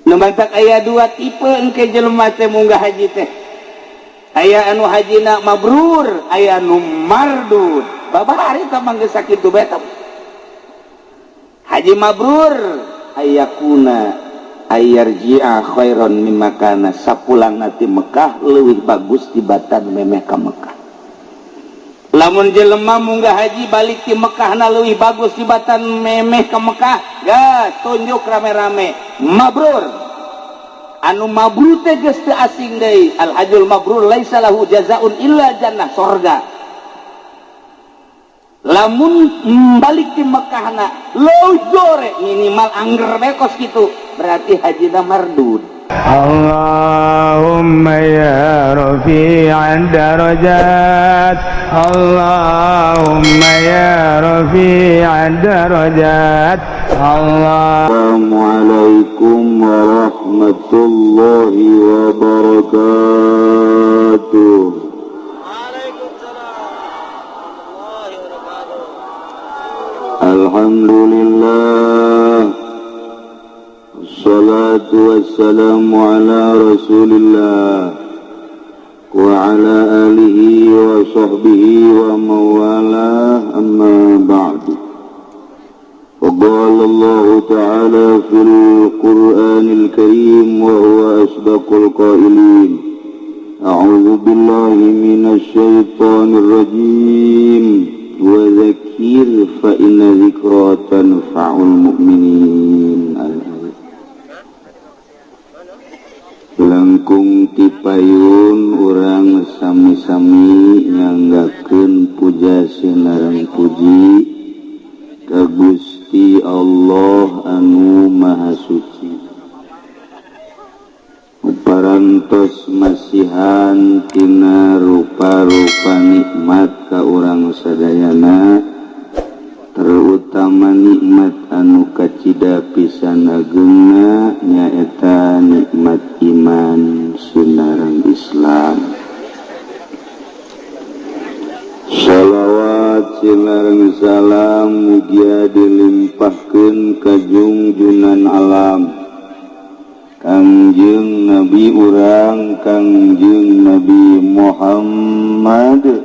Nu mantak aya dua tipe engke jelema teh munggah haji teh. Aya anu hajina mabrur, aya anu mardud. Babari tah mah geus sakitu bae tah. Haji mabrur ayakuna ayarji'a khairan mimma kana, sapulang ti Mekah leuwih bagus tibatan memeh ka Mekah. Lamun jelema munggah haji balik ti Mekah na leuwih bagus tibatan memeh ka Mekah, gas tunjuk rame-rame mabrur. Anu mabrur teh geus teu asing deui. Al hajjul mabrur laisa lahu jazaun illa jannah, sorga. Lamun balik ti Mekah na leuwih jore minimal angger bae kos kitu, berarti hajina mardud. اللهم يا رفيع الدرجات، اللهم يا رفيع الدرجات، الله Assalamualaikum warahmatullahi wabarakatuh. Waalaikumsalam warahmatullahi wabarakatuh. Alhamdulillah. Wassalatu wassalamu ala rasulillah wa ala alihi wa sahbihi wa mawalah, amma ba'du. وقال الله تعالى في القرآن الكريم وهو أصدق القائلين: أعوذ بالله من الشيطان الرجيم، وذكر فإن ذكرى تنفع المؤمنين. الآية. Langkung tipayun urang sami-sami nyanggakeun puja sinareng puji ka Gusti Allah anu Maha Suci. Parantos masihan tina rupa-rupa nikmat ka urang sadayana, terutama nikmat anu kacida pisan agengna, nyaeta nikmat iman sinareng Islam. Shalawat sinareng salam mugia dilimpahkeun ka junjunan alam, Kangjeng Nabi urang, Kangjeng Nabi Muhammad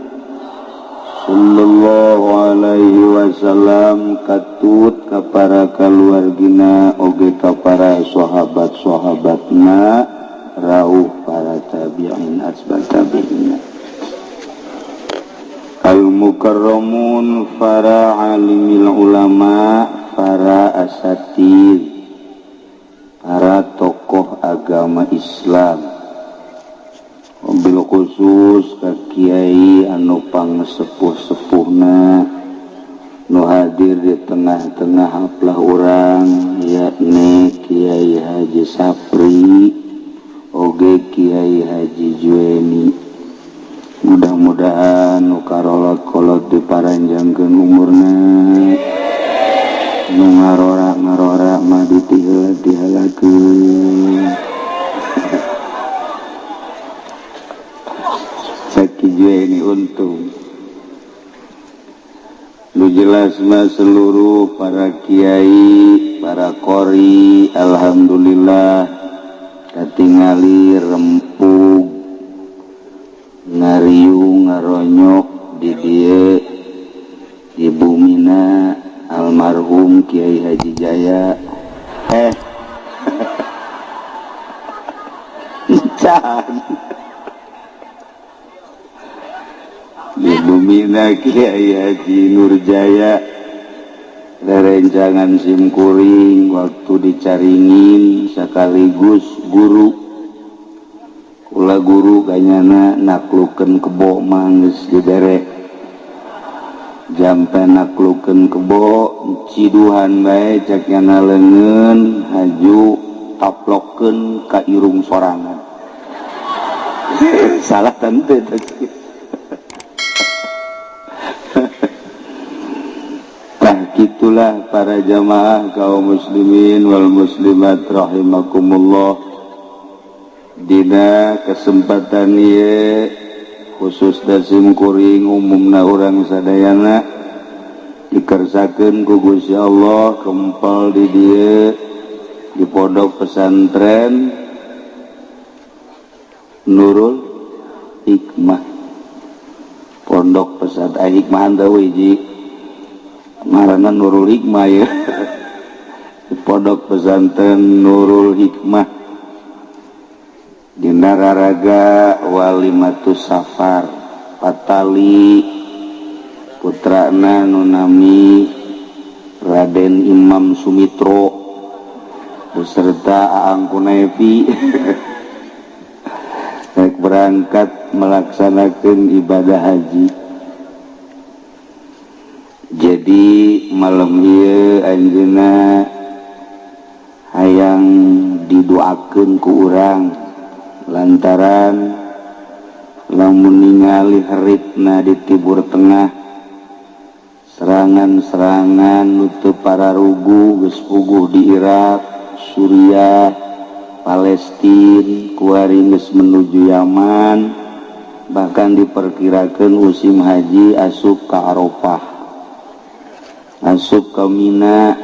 Sallallahu Alaihi Wasallam, katut ka para kaluargina oge ka para sahabat-sahabatna, rauh para tabi'in asba tabi'in, al mukarramun, para alimil ulama, para asatid, para tokoh agama Islam, mobil khusus ka kiai anu pangsepuh-sepuhna nu hadir di tengah-tengah haplah urang, yakni Kiai Haji Sapri oge Kiai Haji Jueni. Mudah-mudahan nu karolot-kolot diparanjangkeun umurna, nu ngarora-ngarora mah ditiheula dihalakeun. Saki Jueni untung. Nu jelas mah seluruh para kiai, para qori, alhamdulillah katingali rempug ngariung ngaronyok di dieu di bumina almarhum Kiai Haji Jaya, can di bumina Kiai Haji Nurjaya. Rerencangan simkuring waktu dicaringin sekaligus guru kula, guru kanyana naklukeun kebo mah geus dibere jampe naklukeun kebo ciduhan bae, cek nyana leungeun haju taplokeun ka irung sorangan. Salah tentu. Tah gitulah para jamaah kaum muslimin wal muslimat rahimakumullah. Dina kesempatan ieu khusus dasim kuring, umumna urang sadayana, dikersakeun ku Gusti Allah kempal di dieu. Di Pondok Pesantren Nurul Hikmah. Pondok Pesantren Hikmah teu hiji ngaranna Nurul Hikmah ya. Di Pondok Pesantren Nurul Hikmah dina raraga Walimatus Safar patali putrana nu nami Raden Imam Sumitro beserta Aang Kunevi rek berangkat melaksanakan ibadah haji. Jadi malam ieu anjeunna hayang didoakeun ku urang lantaran lamun ningali heritna di Timur Tengah, serangan-serangan nu teu pararuguh geus puguh di Irak, Suriah, Palestina, kuari geus menuju Yaman, bahkan diperkirakan musim haji asup ke Arafah, asup ke Mina,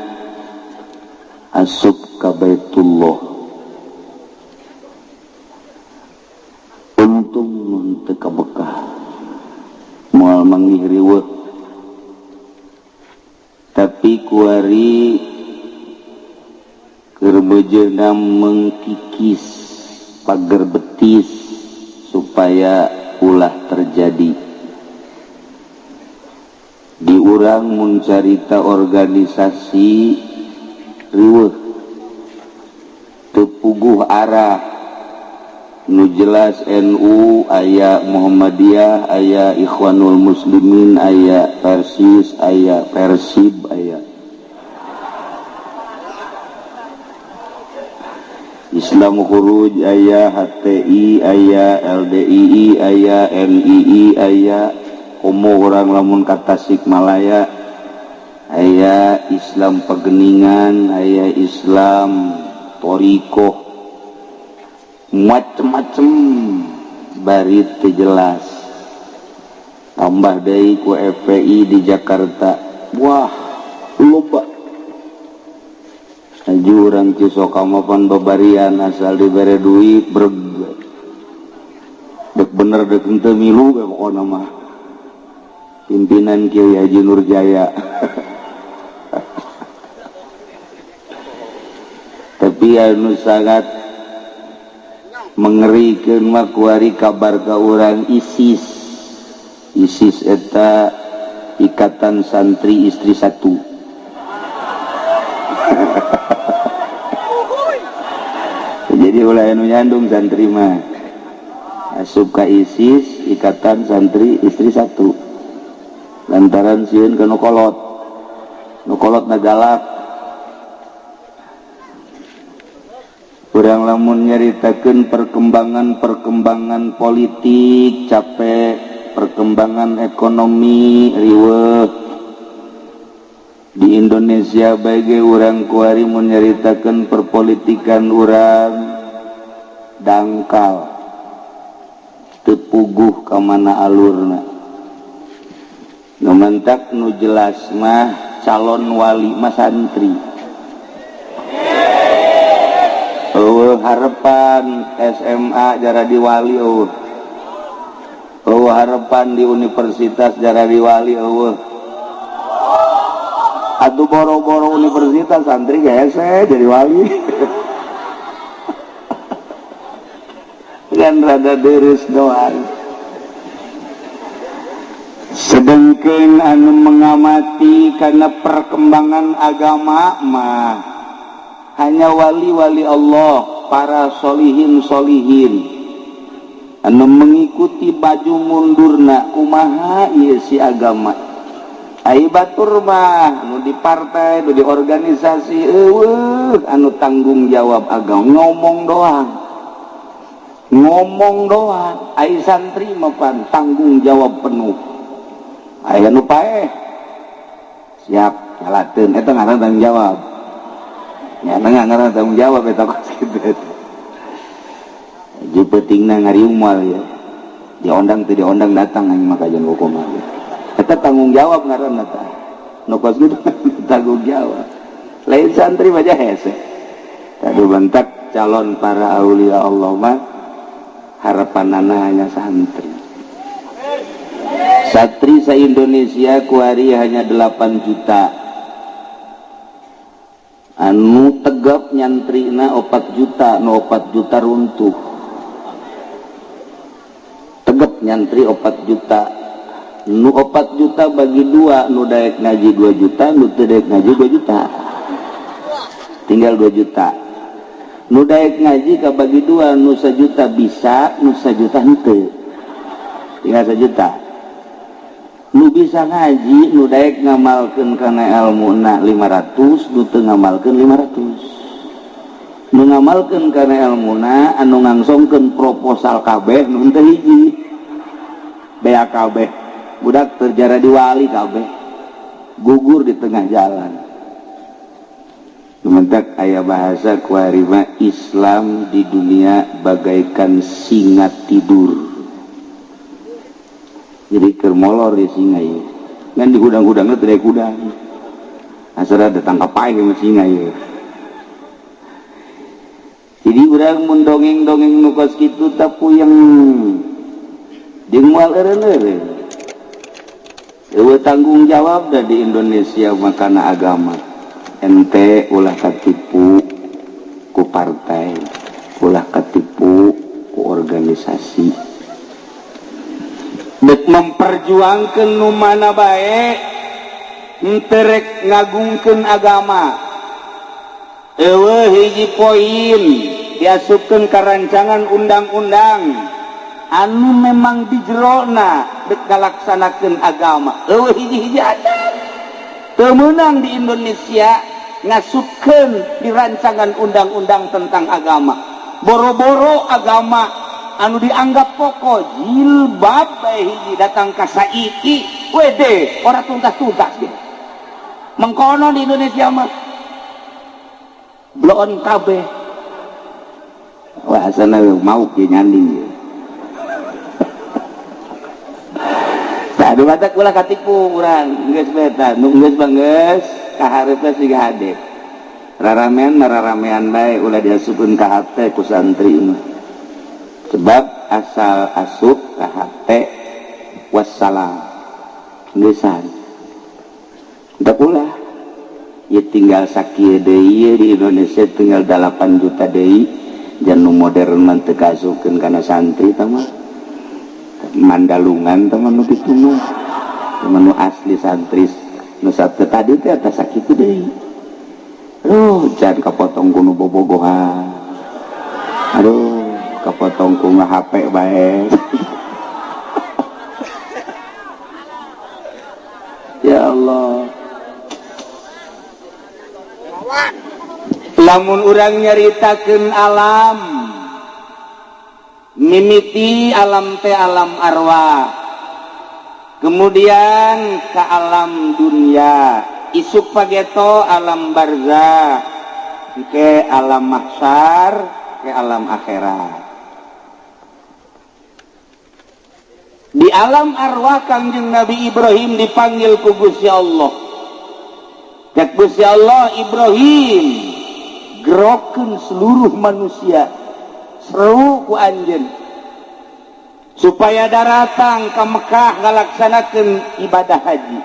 asup ke Baitullah. Untung mun teu ka Mekah moal manggih riweuh, tapi kuari keur beujeuna mengkikis pagar betis supaya ulah terjadi. Di urang mun carita organisasi riweuh, teu puguh arah nu jelas. NU aya, Muhammadiyah aya, Ikhwanul Muslimin aya, Persis aya, Persib aya, Islam Khuruj aya, HTI aya, LDII aya, NII aya, komo urang lamun ka Tasikmalaya aya Islam Pegeningan, aya Islam Toriko, macem-macem bari teu jelas. Tambah deui ku FPI di Jakarta, wah loba. Aju urang Cisokama pan babarian, asal dibere duit breg, dek bener dek henteu milu we pokona mah pimpinan Kiai Haji Nurjaya. Tapi anu sangat mengerikan mah kuari kabar ka urang ISIS. ISIS eta Ikatan Santri Istri Satu. Jadi ulah anu nyandung santri mah asup ka ISIS, Ikatan Santri Istri Satu, lantaran sieun ka nu kolot, nu kolot na galak. Urang lamun nyaritakeun perkembangan-perkembangan politik capek, perkembangan ekonomi riweuh di Indonesia bae. Urang kuari mun nyaritakeun perpolitikan urang dangkal, teu puguh ka mana alurna. Nu mantak nu jelas mah calon wali mah santri. Eueuh harapan SMA jaradi wali, eueuh. Eueuh harapan di universitas jaradi wali, eueuh. Atuh boro-boro universitas, santri hese jadi wali. Kan rada deres doang. Sedengkeun anu mengamati karena perkembangan agama mah hanya wali-wali Allah, para solihin-solihin anu mengikuti baju mundurna kumaha ieu si agama. Ai batur mah anu di partai, anu di organisasi, eueuh anu tanggung jawab agama, ngomong doang, ngomong doang. Ai santri mah pan tanggung jawab penuh. Aya nu paeh siap nyalateun, eta ngaran tanggung jawab. Nya ngaran tanggung jawab eta kos kitu eta. Ji peutingna ngariung moal ya. Diondang teu diondang datang aing mah kajian hukum. Eta tanggung jawab ngaranna tah. Nu kos kitu tanggung jawab. Lain santri mah hese. Tadu bentak calon para aulia Allah mah harapanana hanya santri. Santri sa Indonesia kuari hanya 8 juta. Anu tegap nyantrina 4 juta, nu 4 juta runtuh. Tegap nyantri 4 juta. Nu 4 juta bagi dua, nu daek ngaji 2 juta, nu teu daek ngaji 2 juta. Tinggal 2 juta. Nu daek ngaji kabagi dua, nu sajuta bisa, nu sajuta henteu. Tinggal sajuta. Nu bisa ngaji, nu daek ngamalkeun kana elmuna 500, nu teu ngamalkeun 500. Nu ngamalkeun kana elmuna anu ngangsongkeun proposal kabeh nu henteu hiji. Bea kabeh. Budak terjara di wali kabeh. Gugur di tengah jalan. Kementak aya bahasa kuarima Islam di dunia bagaikan singa tidur. Jadi keur molor di singa ieu. Ngan di hudang-hudangna teu daek hudang. Asal ada tangkap pae sama singa ieu. Jadi urang mun dongeng-dongeng nu kos kitu tah puyeng. Jeung moal eureun-eureun. Eueuh tanggung jawab da di Indonesia makana agama. Ente ulah katipu ku partai, ulah katipu ku organisasi. Dek memperjuangkan nu mana bae, henteu rek ngagungkeun agama. Eueuh hiji poin diasupkeun ka rancangan undang-undang anu memang di jerona dek ngalaksanakeun agama. Eueuh hiji-hiji acan. Teu meunang di Indonesia ngasupkeun di rancangan undang-undang tentang agama. Boro-boro agama anu dianggap pokok jilbab bae hiji datang ka saiki wede ora tuntas-tuntas gitu. Mengkono di Indonesia mah bloon kabeh. Wah, asana mau ki nyanding ieu. Aduh batak ulah katipu urang geus beta nu geus banggeus kaharepna siga hade. Raramean mah raramean bae ulah diasupkeun ka hate ku santri mah. Sebab asal asup ka hate wassalam. Geusan. Teu ulah. Ieu tinggal sakieu deui di Indonesia tinggal 8 juta deui jan nu modern mah teu kaasupkeun kana santri tah mah. Mandalungan teman nu kitu mah teman nu asli santri nu sabtu tadi teh atas sakitu deui. Aduh, jangan kapotong ku nu bobogohan. Aduh, kapotong ku HP bae. Ya Allah. Lamun urang nyaritakeun alam mimiti alam teh alam arwah, kemudian ke alam dunia, isuk pageto alam barzah, ke alam mahsyar, ke alam akhirat. Di alam arwah Kangjeng Nabi Ibrahim dipanggil ku Gusti Allah. Cek Gusti Allah, Ibrahim gerokeun seluruh manusia, seru ku anjeun supaya daratang ke Mekah ngalaksanakeun ibadah haji.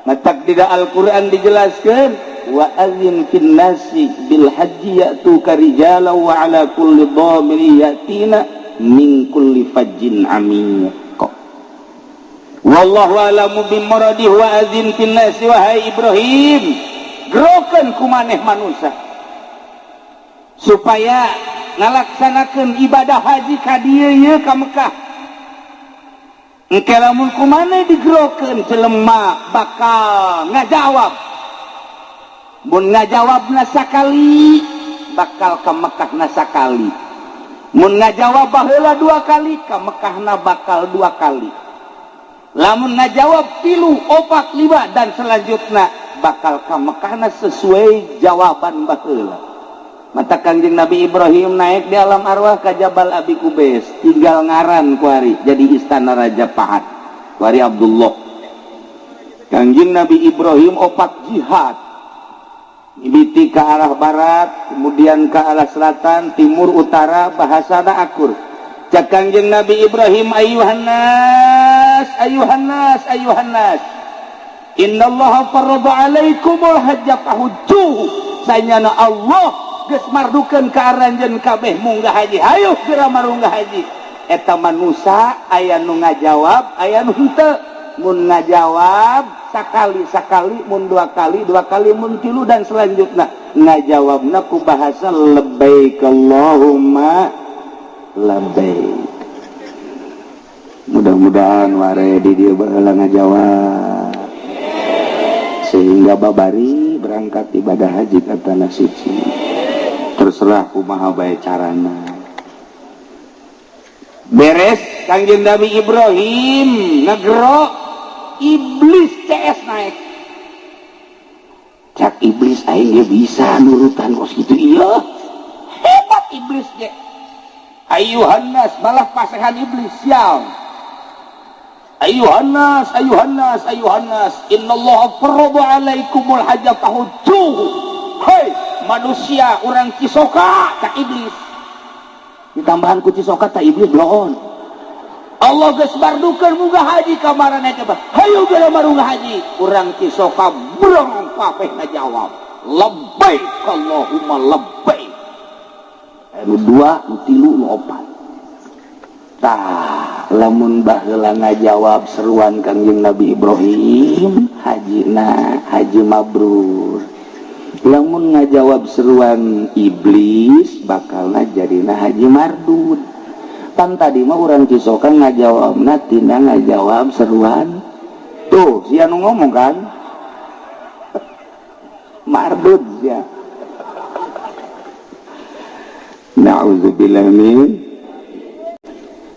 Matak di Al-Qur'an dijelaskeun wa azin fin nasi bil haji ya'tuka rijala wa ala kulli dhamiri ya'tina min kulli fajjin amiq. Wallahu a'lamu bimuradihi wa azin fin nasi wahai Ibrahim, gerokeun ku maneh manusia supaya ngalaksanakeun ibadah haji ka dieu ieu ka Mekah. Engke lamun ku maneh digerokeun jelema bakal ngajawab. Mun ngajawabna sakali bakal ka Mekahna sakali. Mun ngajawab baheula dua kali ka Mekahna bakal dua kali. Lamun ngajawab 3, 4, 5 dan selanjutnya bakal ka Mekahna sesuai jawaban baheula. Mata Kangjeng Nabi Ibrahim naik di alam arwah ke Jabal Abi Kubais, tinggal ngaran kuari jadi istana Raja Pahat, kuari Abdullah. Kangjeng Nabi Ibrahim opat jihad, Mimiti ke arah barat, kemudian ke arah selatan, timur, utara, bahasana akur. Cak Kangjeng Nabi Ibrahim, ayuhan nas, ayuhan nas, ayuhan nas. Innallaha farrada alaikumul hajja fahujjuhu. Sanyana Allah geus mardukeun ka aranjeun kabeh munggah haji. Hayu geura marunggah haji. Eta manusa aya nu ngajawab, aya nu henteu. Mun ngajawab sakali sakali, mun dua kali dua kali, mun tilu dan selanjutnya ngajawabna ku bahasa labbaik Allahumma labbaik. Mudah-mudahan ware di dieu baheula ngajawab sehingga babari berangkat ibadah haji ke tanah suci. Terserah kumaha bae carana. Beres Kangjeng Nabi Ibrahim ngegero, iblis CS naik. Cak iblis, aing ge bisa nurutan kos gitu. Iya, hebat iblis ge. Ayuhan nas, malah pasehan iblis sial. Ayuhan nas, ayuhan nas, ayuhan nas, innallaha farrada alaikumul hajja fahujjuhu. Hei manusia orang Cisoka, cak iblis ditambahan ku Cisoka tak iblis bloon. Allah geus mardukeun munggah haji kamarana coba. Hayu geura marunggah haji. Urang Cisoka brong kabeh ngajawab. Labbaik Allahumma labbaik. Anu dua, nu tilu, nu opat. Tah, lamun baheula ngajawab seruan Kangjeng Nabi Ibrahim, hajina haji mabrur. Lamun ngajawab seruan iblis, bakalna jadina haji mardud. Pan tadi mah urang Cisoka ngajawabna tina ngajawab seruan tuh sia nu ngomong kan mardud sia. Na'udzubillah min.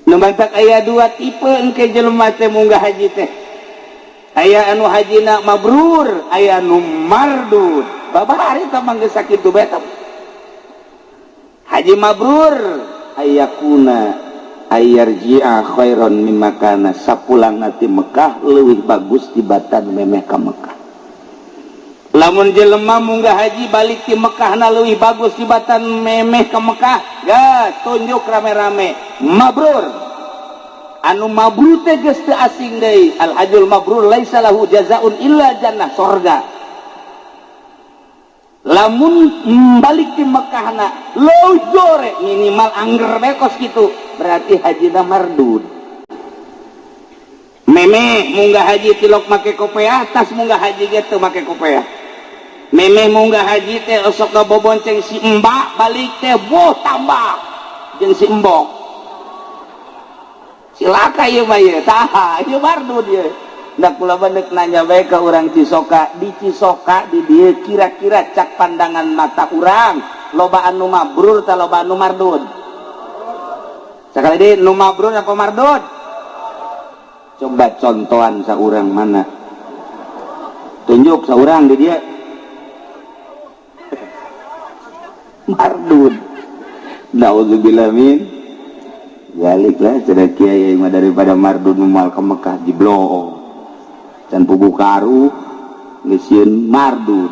Nu mantak aya dua tipe engke jelema teh munggah haji teh. Aya anu hajina mabrur, aya anu mardud. Babari tah mah geus sakitu bae. Haji mabrur ayakuna ayarji'a khairon mimma kana, sapulang ti Mekah leuwih bagus tibatan memeh ka Mekah. Lamun jelema munggah haji balik ti Mekah na leuwih bagus tibatan memeh ka Mekah, gas tunjuk rame-rame mabrur. Anu mabrur teh geus teu asing deui. Al hajjul mabrur laisa lahu jazaun illa jannah, sorga. Lamun balik di Mekahna leuwih jore minimal angger bae kos kitu, berarti hajina mardud. Meme munggah haji tilok make kopeah, tas munggah haji ge teu make kopeah. Meme munggah haji teh osok ngabobonceng si embak, balik teh boh tambah jeung si embok. Cilaka ieu mah ieu, tah ieu mardud ieu. Ndak kula bandek nanya bae ka urang Cisoka, di Cisoka di dieu kira-kira cak pandangan mata urang loba anu mabrur ta loba anu mardud? Sakali deui, nu mabrur apa mardud? Coba contohan saurang mana? Tunjuk saurang di dieu. Mardud. Nauzubillah min zalik lah cenah kiai mah, daripada mardud moal ka Mekah jiblo. Can puguh karu geus sieun mardud.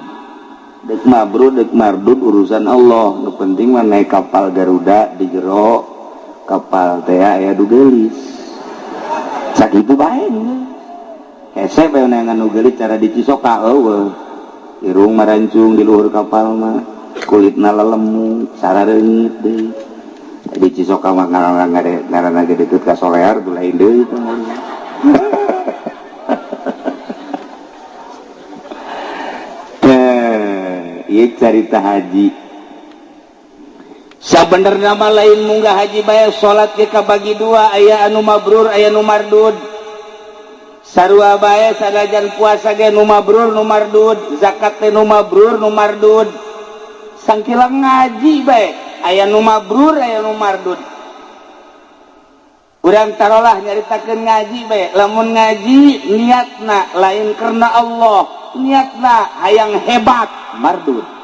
Dek mabrur dek mardud urusan Allah. Nu penting mah naik kapal Garuda di jero kapal teh aya du geulis. Sakitu bae. Hese bae neangan nu geulis cara di Cisoka eueuh. Irung marancung di luhur kapal mah, kulitna lelemu, sarareungit deui. Di Cisoka mah ngaranna ge deukeut ka Solear tuh lain deui teh. Ieu carita haji. Sabenerna mah lain munggah haji bae, salat ge kabagi dua, aya anu mabrur aya nu mardud. Sarua bae sanajan puasa ge nu mabrur nu mardud, zakat teh nu mabrur nu mardud. Sangkilang ngaji bae aya nu mabrur aya nu mardud. Urang tarolah nyaritakeun ngaji bae, lamun ngaji niatna lain karena Allah, niatna hayang hebat, mardud.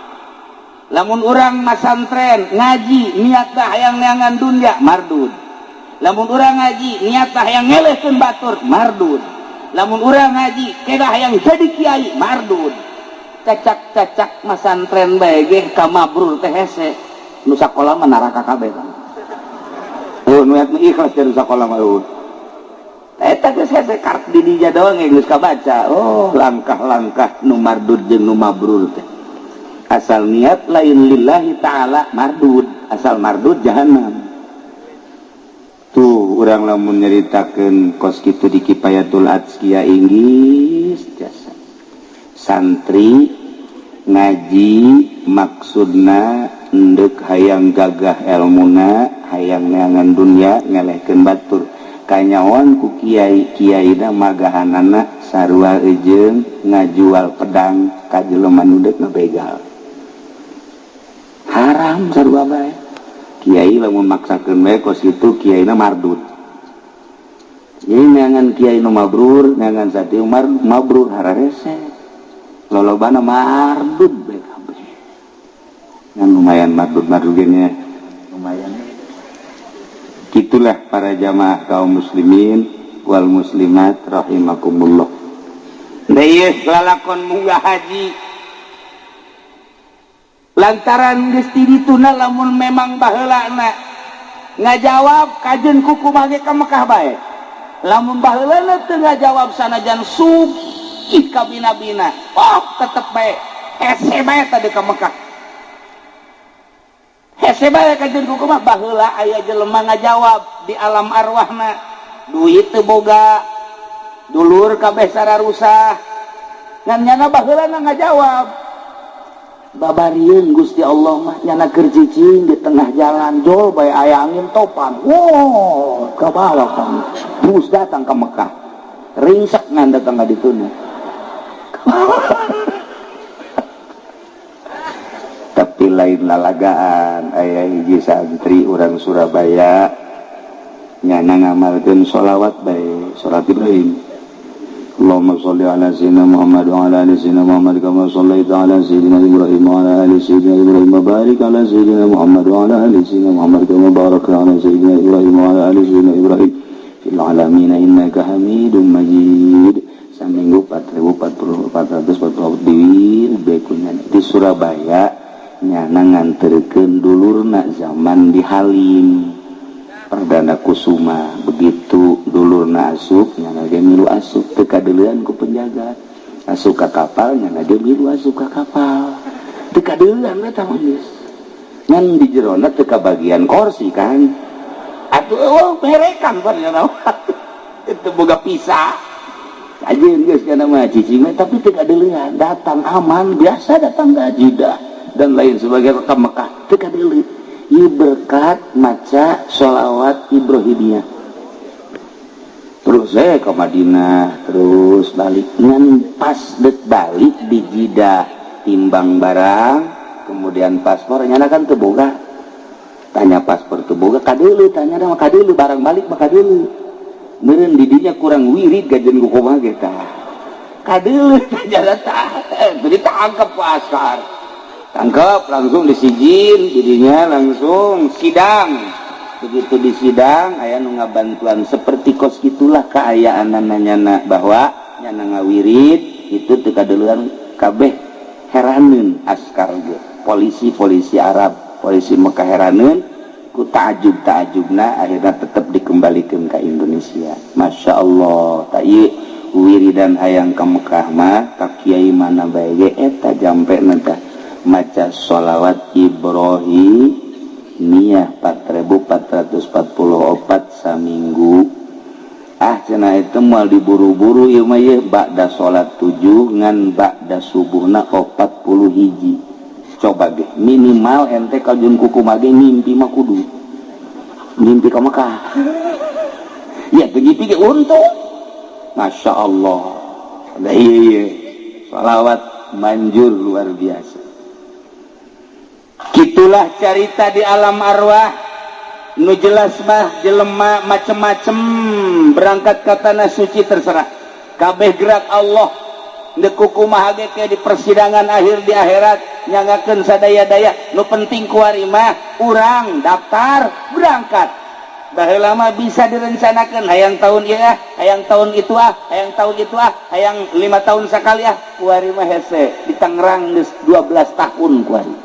Lamun urang masantren ngaji niatna hayang neangan dunia, mardud. Lamun urang ngaji niatna hayang ngelehkeun batur, mardud. Lamun urang ngaji kedah hayang jadi kiai, mardud. Cacak-cacak masantren bae ge ka mabrur teh hese. Nu sakola mah neraka kabeh kan. Oh, nu ikhlas dari sakola mah eueuh. Eta geus hese kart di dinya doang geus kabaca. Oh, langkah-langkah nu mardud jeung nu mabrur teh. Asal niat lain lillahi ta'ala mardud, asal mardud jahanam. Tuh urang lamun nyeritakeun kos kitu di Kifayatul Adzkiya Inggris jasa. Santri ngaji maksudna endek hayang gagah elmuna, hayang neangan dunia ngelehkeun batur. Kanyawan ku kiai, kiaina magahanana sarua eujeung ngajual pedang ka jelema nu deuk ngabegal. Haram sarua bae. Kiai lamun maksakeun bae kos kitu kiaina mardud. Jadi neangan kiai nu mabrur, neangan santri mabrur hararese. Lolobana mardud bae kabeh. Ngan lumayan mardud-mardud ge nya. Lumayan. Gitulah para jamaah kaum muslimin wal muslimat rahimakumullah. Ieu lalakon munggah haji. Lantaran geus ti dituna lamun memang baheulana ngajawab kajen kukumaha ge ka Mekah bae. Lamun baheulana teu ngajawab sanajan sugih kabina-bina, oh tetep bae hese bae tadi ka Mekah. Hese bae kajen kukumaha baheula aya jelema ngajawab di alam arwahna, duit teu boga, dulur kabeh sararusah. Ngan nyana baheulana ngajawab. Babarieun Gusti Allah mah nyana keur cicing di tengah jalan jol bae aya angin topan. Wow, ka bawah kan. Terus datang ke Mekah. Ringsek ngan datang ka dituna. Tapi lain lalagaan aya hiji santri urang Surabaya nyana ngamalkeun sholawat bae, salat Ibrahim. Allahumma sholli ala sayyidina Muhammad wa ala ali sayyidina Muhammad kama shallaita ala sayyidina Ibrahim wa ala ali sayyidina Ibrahim wa barik ala sayyidina Muhammad wa ala ali sayyidina Muhammad kama barakta ala sayyidina Ibrahim wa ala ali sayyidina Ibrahim fil alamin innaka Hamidum Majid. Saminggu 4444 diwir bekunya di Surabaya nyana nganterkeun dulurna zaman di Halim Perdana Kusuma. Begitu dulurna asup nyana ge milu asup, teu kadeulean ku penjaga. Asup ka kapal nyana ge milu asup ka kapal, teu kadeulean eta mah geus. Ngan di jerona teu kabagian kursi kan atuh, oh berekan pan nyana itu boga pisah ajeun geus kana mah cicing, tapi teu kadeulean, datang aman biasa, datang ka Jeddah dan lain sebagainya ke Mekah teu kadeulean. Ieu berkat maca sholawat Ibrahimiyah. Terus saya ke Madinah, terus balik. Ngan pas dek balik di Jeddah timbang barang, kemudian paspor nyana kan teu boga. Tanya paspor teu boga, kadeuleu tanya mah kadeuleu barang balik mah kadeuleu. Meureun di dinya kurang wirid gajen ku kumaha ge tah. Kadeuleu tanya tah, ditangkap ku askar. Tangkap langsung disijil, jadinya langsung sidang. Begitu di sidang aya nu ngabantuan seperti kos gitulah kaayaan nyana bahwa nyana ngawirid itu teu kadeulean kabeh heraneun askar ge. Polisi-polisi Arab, polisi Mekah heraneun ku ta'ajub-ta'ajubna, akhirnya tetap dikembalikan ke Indonesia. Masya Allah, tak ieu wiridan hayang ka Mekah mah ka kiai mana bae ge eta jampe tah maca sholawat Ibrahimiyah 4444 saminggu. Ah cenah itu moal diburu-buru ieu mah ye ba'da salat 7 ngan ba'da subuhna 40 hiji. Coba ge minimal ente kajeun kukumaha ge ngimpi mah kudu ngimpi ka Mekah. Ya teu ngimpi ge untung. Masya Allah. Da ieu sholawat manjur luar biasa. Gitulah carita di alam arwah. Nu jelas mah jelema macem-macem berangkat ke tanah suci terserah. Kabeh gerak Allah. Deuk kukumaha ge ke di persidangan akhir di akhirat nyangakeun sadaya-daya. Nu penting kuari mah urang daftar berangkat. Baheula mah bisa direncanakan, hayang tahun ieu ah, hayang tahun itu ah, hayang tahun itu ah, hayang 5 tahun sekali ah. Kuari mah hese. Di Tangerang geus 12 tahun kuari,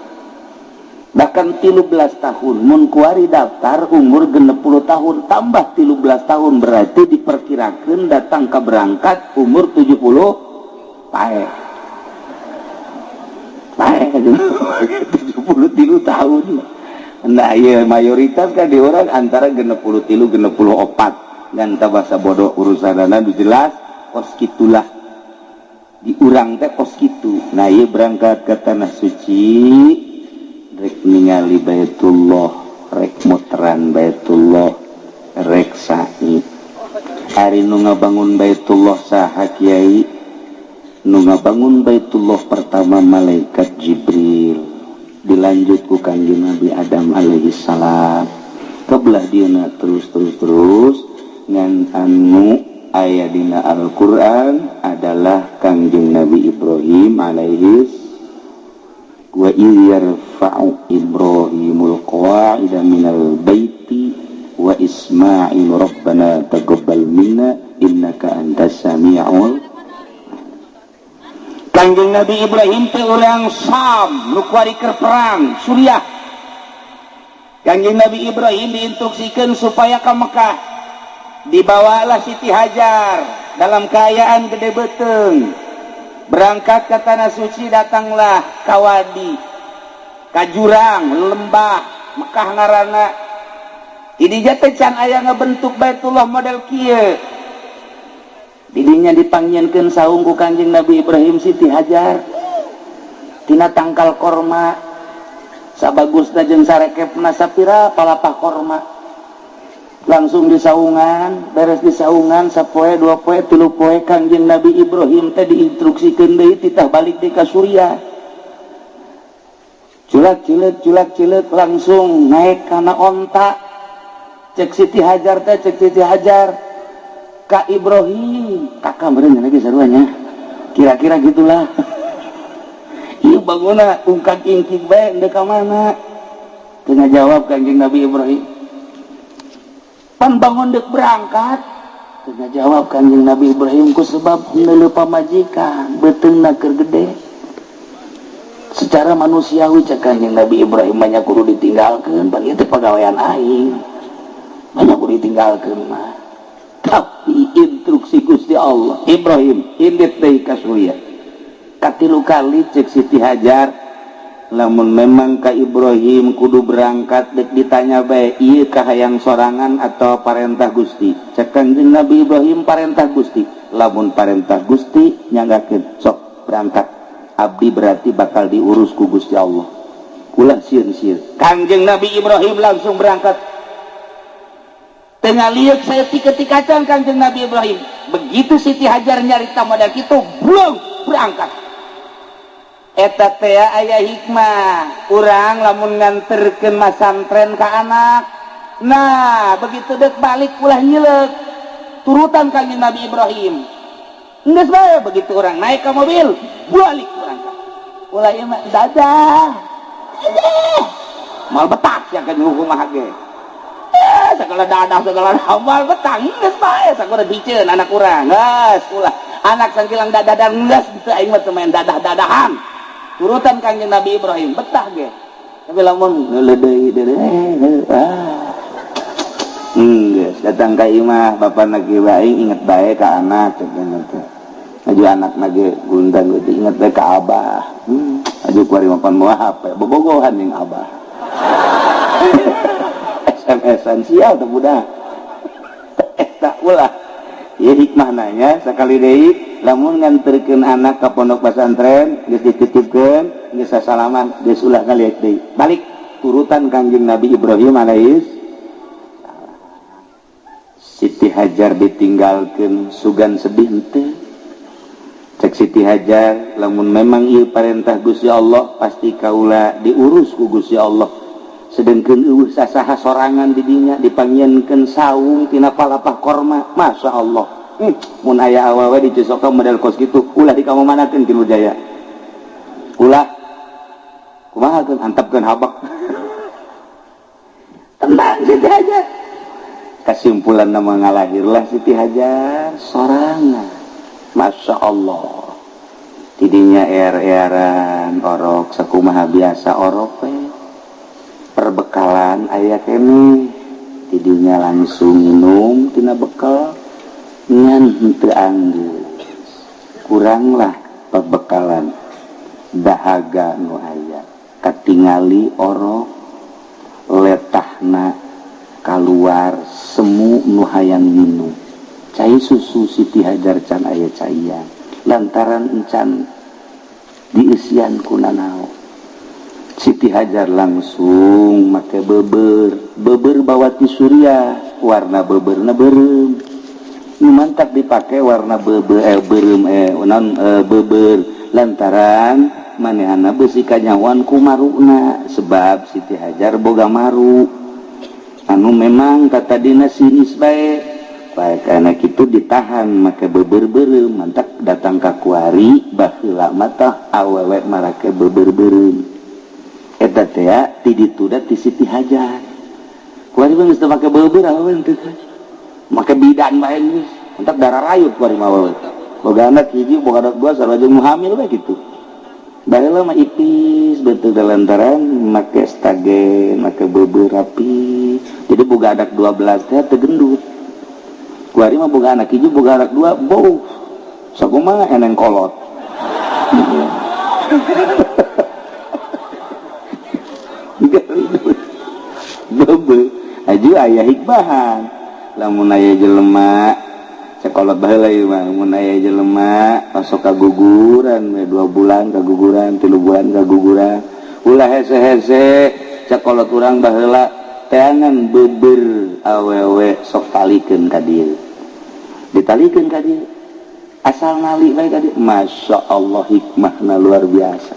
bahkan 13 tahun. Mun kuari daftar umur 60 tahun, tambah 13 tahun, berarti diperkirakan datang ke berangkat umur 70. Pae pae 73 tahun. Nah iya, mayoritas kan di orang antara 63, 64 dan bahasa bodoh urusan jelas kos gitulah di urang teh kos gitu. Nah iya, berangkat ke tanah suci rek ningali Baitullah, rek muteran Baitullah, rek sa'i. Ari nu ngabangun Baitullah saha, Kiai? Nu ngabangun Baitullah pertama malaikat Jibril, dilanjut ku Kanjeng Nabi Adam alaihi salam, kebelah dieuna terus terus terus, ngan anu aya dina Al-Qur'an adalah Kangjeng Nabi Ibrahim alaihi. Wa idh yarfa'u Ibrahimul qawa'ida minal baiti wa Ismail rabbana taqabbal minna innaka antas samiul. Kangjeng Nabi Ibrahim teh urang Sam, nu kuari keur perang Suriah. Kangjeng Nabi Ibrahim diinstruksikan supaya ke Mekah. Dibawalah Siti Hajar dalam keadaan gede beteng, berangkat ke tanah suci. Datanglah kawadi, ka jurang lembah Mekah ngaranna. Ini jatuh can aya ngebentuk Baitullah model kieu. Didinya dipangnyieunkeun saung ku Kanjeng Nabi Ibrahim Siti Hajar tina tangkal korma, sabagusna jeung sarekepna sapira palapah korma, langsung disaungan. Beres disaungan sapoe, 2 poe, 3 poe, Kangjeng Nabi Ibrahim teh diinstruksikeun deui, titah balik di ka Suriah. Culak cileuk culak cileuk, langsung naik kana onta. Cek Siti Hajar teh, cek Siti Hajar Kak Ibrahim, kakak meureun lagi saruanya, kira-kira gitulah. Ieu bangunna ungkak ingkik bae, ndek ka mana? Teu ngajawab Kanjeng Nabi Ibrahim. Pan bangun dek berangkat, teu ngajawab Kanjeng Nabi Ibrahim, ku sebab neuleu pamajikan beuteungna keur gede. Secara manusiawi, cek Kanjeng Nabi Ibrahim, banyak kudu ditinggalkeun, pan ieu teh pagawean aing, banyak kudu ditinggalkeun mah. Tapi instruksi Gusti Allah, Ibrahim indit deui ka Suriah katilu kali. Cek Siti Hajar, lamun memang ka Ibrahim kudu berangkat, dek ditanya bae, ieu kahayang sorangan atau parentah Gusti? Cek Kanjeng Nabi Ibrahim, parentah Gusti. Lamun parentah Gusti, nyanggakeun sok berangkat, abdi berarti bakal diurus ku Gusti Allah, ulah sieun-sieun. Kanjeng Nabi Ibrahim langsung berangkat. Tengah lihat saya ketika can Kanjeng Nabi Ibrahim, begitu Siti Hajar nyarita modal kitu, belum berangkat. Eta teh aya hikmah urang lamun nganterkeun masantren ka anak. Nah, begitu dek balik ulah nyilek, turutan Kanjeng Nabi Ibrahim. Geus bae, begitu orang naik ke mobil, balik berangkat. Ulah ieu mah dadah dadah, mal betak ya kan hukum ge. Eh, segala dadah segala moal betah. Geus bae, sakuda diceun anak urang. Geus ulah anak sangkilang dadah dan geus teu, aing mah teu main dadah-dadahan. Turutan Kanjeng Nabi Ibrahim, betah ge. Tapi lamun ngeuleuh deui deui, ah geus datang ka imah bapak lagi bae, inget bae ka anak, cek teh. Aju anak lagi gundang gitu, inget bae ka abah. Aju kuari mapan moal HP bobogohan jeung abah, SMS-an, sial teh budak eta. Ulah ya, hikmah nanya sekali deui, lamun nganterkeun anak ka pondok pesantren, geus dititipkeun, geus sasalaman, geus ulah ngaliat deui, balik turutan Kangjeng Nabi Ibrahim alaihis. Siti Hajar ditinggalkeun, sugan sedih henteu? Cek Siti Hajar, lamun memang ieu parentah Gusti Allah, pasti kaula diurus ku Gusti Allah. Sedangkan euweuh sasaha, sorangan di dinya, dipangnyieunkeun saung tina palapah korma. Masya Allah. Mun aya awewe di Cisoka model kos kitu, ulah dikamanakeun ti Jaya, ulah. Kumaha keun, antepkeun habak. Tenang, Siti Hajar. Kesimpulan nama ngalahirlah Siti Hajar sorangan. Masya Allah, tidinya er-eran orok sakumaha biasa orok we. Perbekalan aya kene, tidinya langsung minum tina bekal, ngan henteu anggeus, kuranglah perbekalan dahaga nu aya. Katingali orok letahna keluar semu nu hayang minum cai susu. Siti Hajar can aya caian lantaran encan dieusian ku nanaon. Siti Hajar langsung make beber, beber bawa ti Suriah, warna beberna beureum. Nu mantap dipakai warna beber, beureum, non beber, lantaran manehana besi kanyawan ku maruna, sebab Siti Hajar boga maru anu memang kata dina sinis bae bae. Karena itu ditahan make beber beureum. Mantap datang ka kuari, baheula mah awewe marake beber beureum. Eta teh ti ditu da ti Siti Hajar. Kuari mah geus teu make beber, awewe teu make bidan bae geus. Mantap darah rayut kuari mah awewe. Boga anak hiji, boga anak dua, sarua jeung hamil bae kitu. Baheula mah ipis betul lantaran make stagen, make beber rapi. Jadi boga anak 12 teh teu gendut. Kuari mah boga anak hiji, boga anak dua, bau sakumaha eneng kolot. Bebe aju aya hikmahan lamun aya jelema sekolah baheula ieu mah, mun aya jelema masuk kaguguran we, 2 bulan kaguguran, 3 bulan kaguguran, ulah hese-hese. Sekolah urang baheula, teangan beber awewe, sok talikeun ka dieu, ditalikeun ka dieu, asal nali bae ka dieu. Masya Allah, hikmahna luar biasa.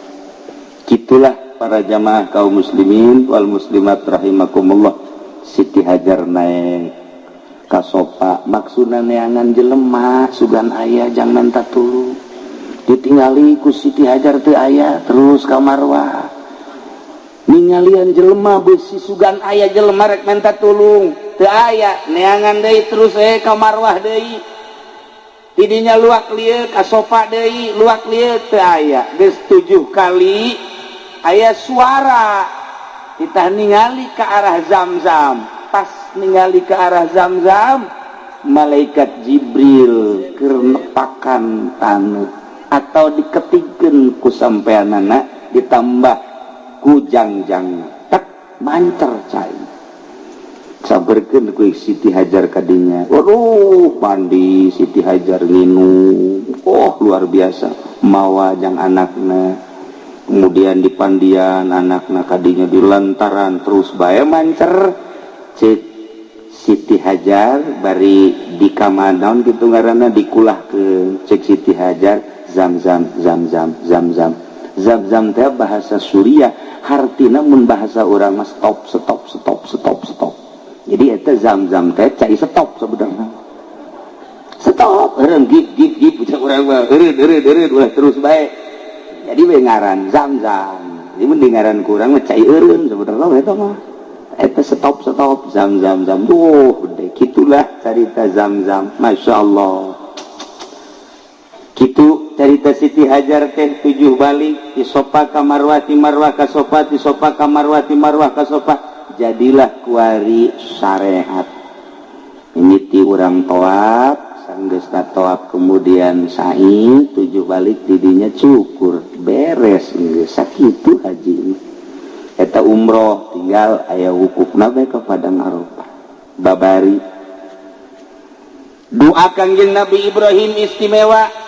Gitulah para jamaah kaum muslimin wal muslimat rahimakumullah. Siti Hajar naik kasopa, maksudna neangan jelema, sugan aya jang minta tulung. Ditinggali ku Siti Hajar teu aya. Terus ka Marwah, ningalian jelema, besi sugan aya jelema rek minta tulung, teu aya. Neangan deui, terus ka Marwah deui. Tidinya luak lieu ka sofa deui, luak lieu teu aya. Geus tujuh kali aya suara, kita ningali ke arah Zam-Zam. Pas ningali ke arah Zam-Zam, malaikat Jibril keur nepakan taneuh atau diketikkeun ku sampeanana, ditambah ku jangjang tak mancer cai. Saberkeun ku Siti Hajar kadinya. Waduh, mandi Siti Hajar, nginum, oh luar biasa, mawa jang anakna. Kemudian di pandian anakna kadinya, di lantaran terus bae mancer. Cek Siti Hajar bari di kamanaon gitu ngaranna, dikulah ke cek Siti Hajar, "Zam zam, zam zam, zam zam." Zam zam teh bahasa Suriah, hartina mun bahasa urang mah stop, stop, stop, stop, stop. Jadi eta zam zam teh cai stop sebenarnya, stop eureun, gip gip gip ucap urang mah, eureun eureun eureun, ulah terus bae. Jadi we ngaran zam zam. Jadi mun di ngaran ku urang mah cai eureun sebenarnya eta mah, eta stop stop, zam zam zam. Duh deh, gitulah cerita zam zam. Masya Allah, gitu cerita Siti Hajar teh tujuh balik ti Sofa ka Marwah, ti Marwah ka Sofa, ti Sofa ka Marwah, ti Marwah ka Sofa. Jadilah kuari syariat ini ti urang toab, sanggeusna toab kemudian sa'i tujuh balik, didinya cukur, beres geus sakitu haji ini. Eta umroh tinggal aya wukufna bae ke Padang Arafah. Babari doa Kangjeng Nabi Ibrahim istimewa.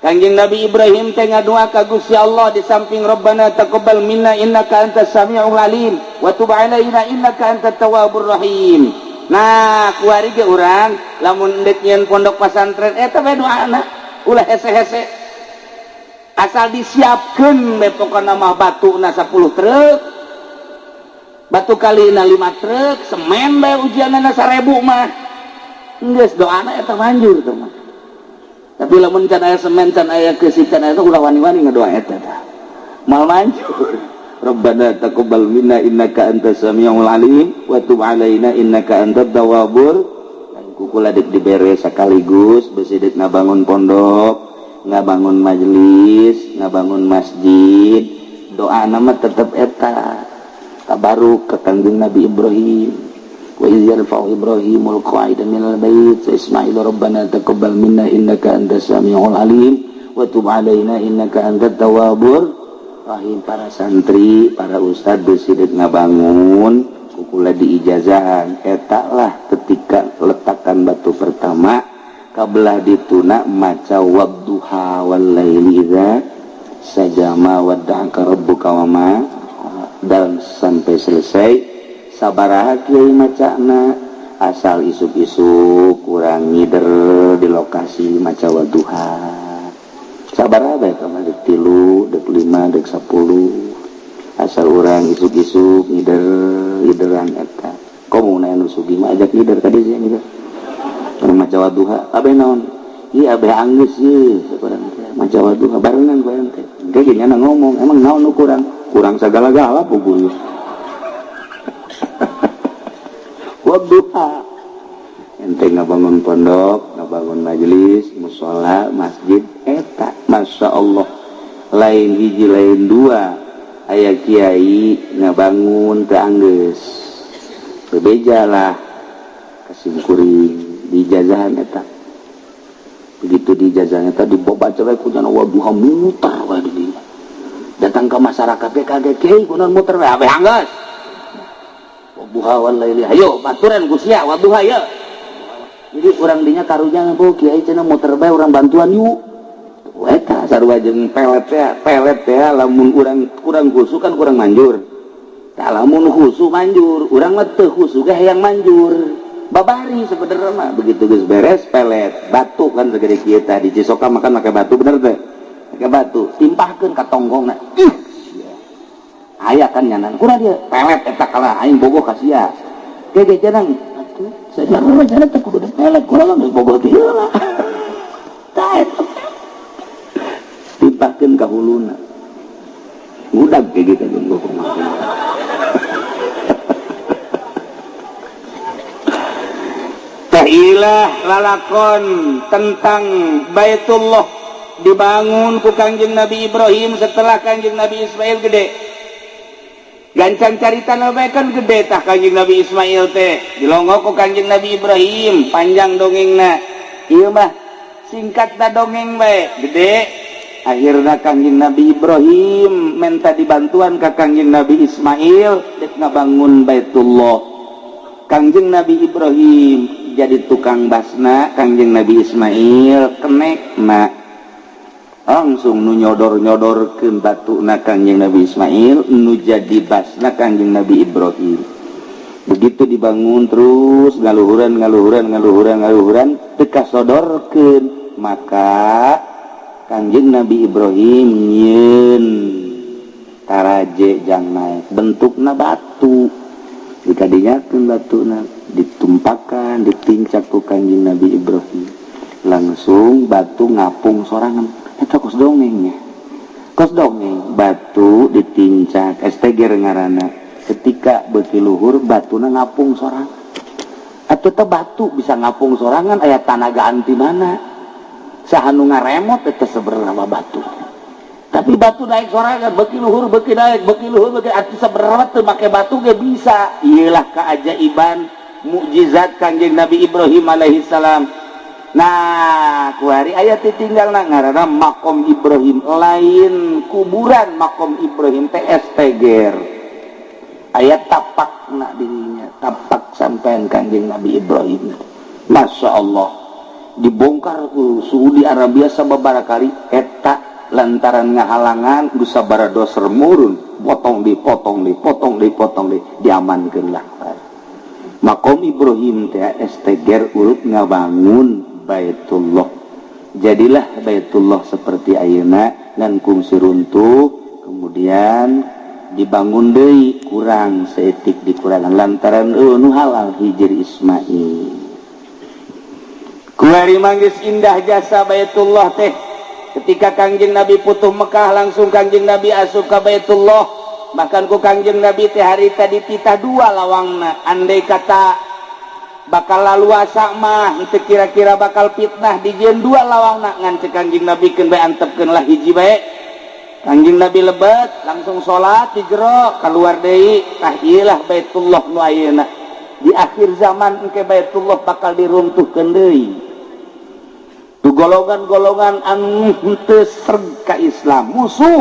Kangjeng Nabi Ibrahim teh ngadua ka Gusti Allah, di samping "Rabbana taqabbal minna innaka antas samiul alim wa tub alaina innaka antat tawwabur rahim". Nah, kuari ge urang lamun deuk nyieun pondok pesantren, eta bae doana, ulah hese-hese, asal disiapkeun bae. Pokona mah batuna 10 truk, batu kalina 5 truk, semen bae ujianna 1000 mah geus, doana eta manjur tuh mah. Tapi lamun can aya semen, can aya keusik, can aya, ulah wani-wani ngadoa eta tah, moal manjur. Rabbana taqabbal minna innaka antas samiul alim wa tub alaina innaka antat tawwabur. Kukula dek dibere sekaligus besi dek ngabangun pondok, ngabangun majelis, ngabangun masjid. Doa nama tetep eta tabaruk ke Kangjeng Nabi Ibrahim. Wa iz yarfa'u Ibrahimul qa'ida minal bait wa Ismail rabbana taqabbal minna innaka antas samiul alim wa tub alaina innaka antat tawwabur rahim. Para santri, para ustad besi dek ngabangun kukula diijazahan eta lah ketika letakan batu pertama kabelah dituna maca wadduha wal laili idza saja ma wadda'aka rabbuka wa ma dan sampai selesai. Sabaraha kiai macana asal isuk-isuk kurang ngider di lokasi maca wadduha sabaraha bae kamar dek 3 dek 5 dek 10 asal urang isuk-isuk ngider ngideran eta komo na anu sugih mah ajak ngider tadi sih ngider kana maca wadduha abe naon ieu abe anggeus ieu sakurang teh maca wadduha barengan ku ente ge gini ngomong emang naon nu kurang kurang sagala-gala puguh wadduha ente ngabangun pondok ngabangun majelis musola masjid eta Masya Allah lain hiji lain dua aya kiai ngabangun teu anggeus bebeja lah kasimkuring diijazahan eta begitu diijazahan eta dibaca bae ku jana wadduha muter wae di dinya datang ke masyarakat ge kaget kiai kunaon muter wae abe anggeus wadduha wal laili ayo baturan ku sia wadduha ye jadi urang dinya karunya bu kiai cenah muter bae urang bantuan yuk eta sarua jeung pelet teh lamun urang kurang khusu kan kurang manjur tah lamun khusu manjur urang mah teu khusu ge hayang manjur babari sebenarnya mah begitu geus beres pelet batu kan segede kieu tah di Cisoka makan make batu bener teh make batu timpahkeun ka tonggongna ih aya kan nyanan kurang dia pelet eta kalah aing bogoh ka sia ge ge janang atuh sajarah jana teh kudu pelet kurang geus bogoh kieu lah tah eta timpahkeun ka huluna ngudag kayak gitu jeung kumaha teh ilah lalakon tentang Baitullah dibangun ku Kangjeng Nabi Ibrahim setelah Kangjeng Nabi Ismail gede gancang carita bae kan gede tah Kangjeng Nabi Ismail teh dilongok ku Kangjeng Nabi Ibrahim panjang dongengna ieu mah singkat da dongeng bae gede akhirnya Kangjeng Nabi Ibrahim minta dibantuan ke Kangjeng Nabi Ismail dek ngabangun Baitullah. Kangjeng Nabi Ibrahim jadi tukang basna, Kangjeng Nabi Ismail kenekna langsung nu nyodor-nyodorkeun batuna Kangjeng Nabi Ismail nu jadi basna Kangjeng Nabi Ibrahim. Begitu dibangun terus ngaluhuran ngaluhuran ngaluhuran ngaluhuran teu kasodorkeun maka Kangjeng Nabi Ibrahim nyieun taraje jang naek bentukna batu dikadinyakeun batuna ditumpakan ditincak ku Kangjeng Nabi Ibrahim langsung batu ngapung sorangan eta kos dongengnya kos dongeng batu ditincak STG ngaranna ketika beuki luhur batuna ngapung sorangan atuh teh batu bisa ngapung sorangan aya tanaga anti mana saha nu ngaremot eta sebenarnya batu tapi batu naik sorangan beuki luhur beuki naik beuki luhur beuki atuh sebenarnya teu make batu ge bisa ieulah keajaiban mukjizat Kangjeng Nabi Ibrahim alaihi salam. Nah kuari aya ditinggalna ngaranna makom Ibrahim lain kuburan makom Ibrahim teh STG aya tapakna dirinya tapak sampean Kangjeng Nabi Ibrahim. Masya Allah dibongkar ku Saudi Arabia sababaraha kali eta lantaran ngahalangan geus sabaraha doser murun potong di potong di potong di potong di diamankeun lah makom Ibrahim teh STG urut ngabangun Baitullah. Jadilah Baitullah seperti ayeuna ngan kungsi runtuh kemudian dibangun deui kurang saeutik dikurangan lantaran nu halal Hijir Ismail. Kuari manggis indah jasa Baitullah teh ketika Kangjeng Nabi putuh Mekah langsung Kangjeng Nabi asup ka Baitullah. Bahkan ku Kangjeng Nabi teh harita dititah dua lawangna. Andai kata bakal laluasa mah itu kira-kira bakal fitnah, dijieun dua lawangna, ngan cek Kangjeng Nabi, keun bae, antepkeun lah hiji bae. Kangjeng Nabi lebet, langsung salat di jero, keluar deui. Tah, ieu lah Baitullah nu ayeuna. Di akhir zaman engke Baitullah bakal diruntuhkeun deui. Tu golongan-golongan anu henteu sreg ka Islam, musuh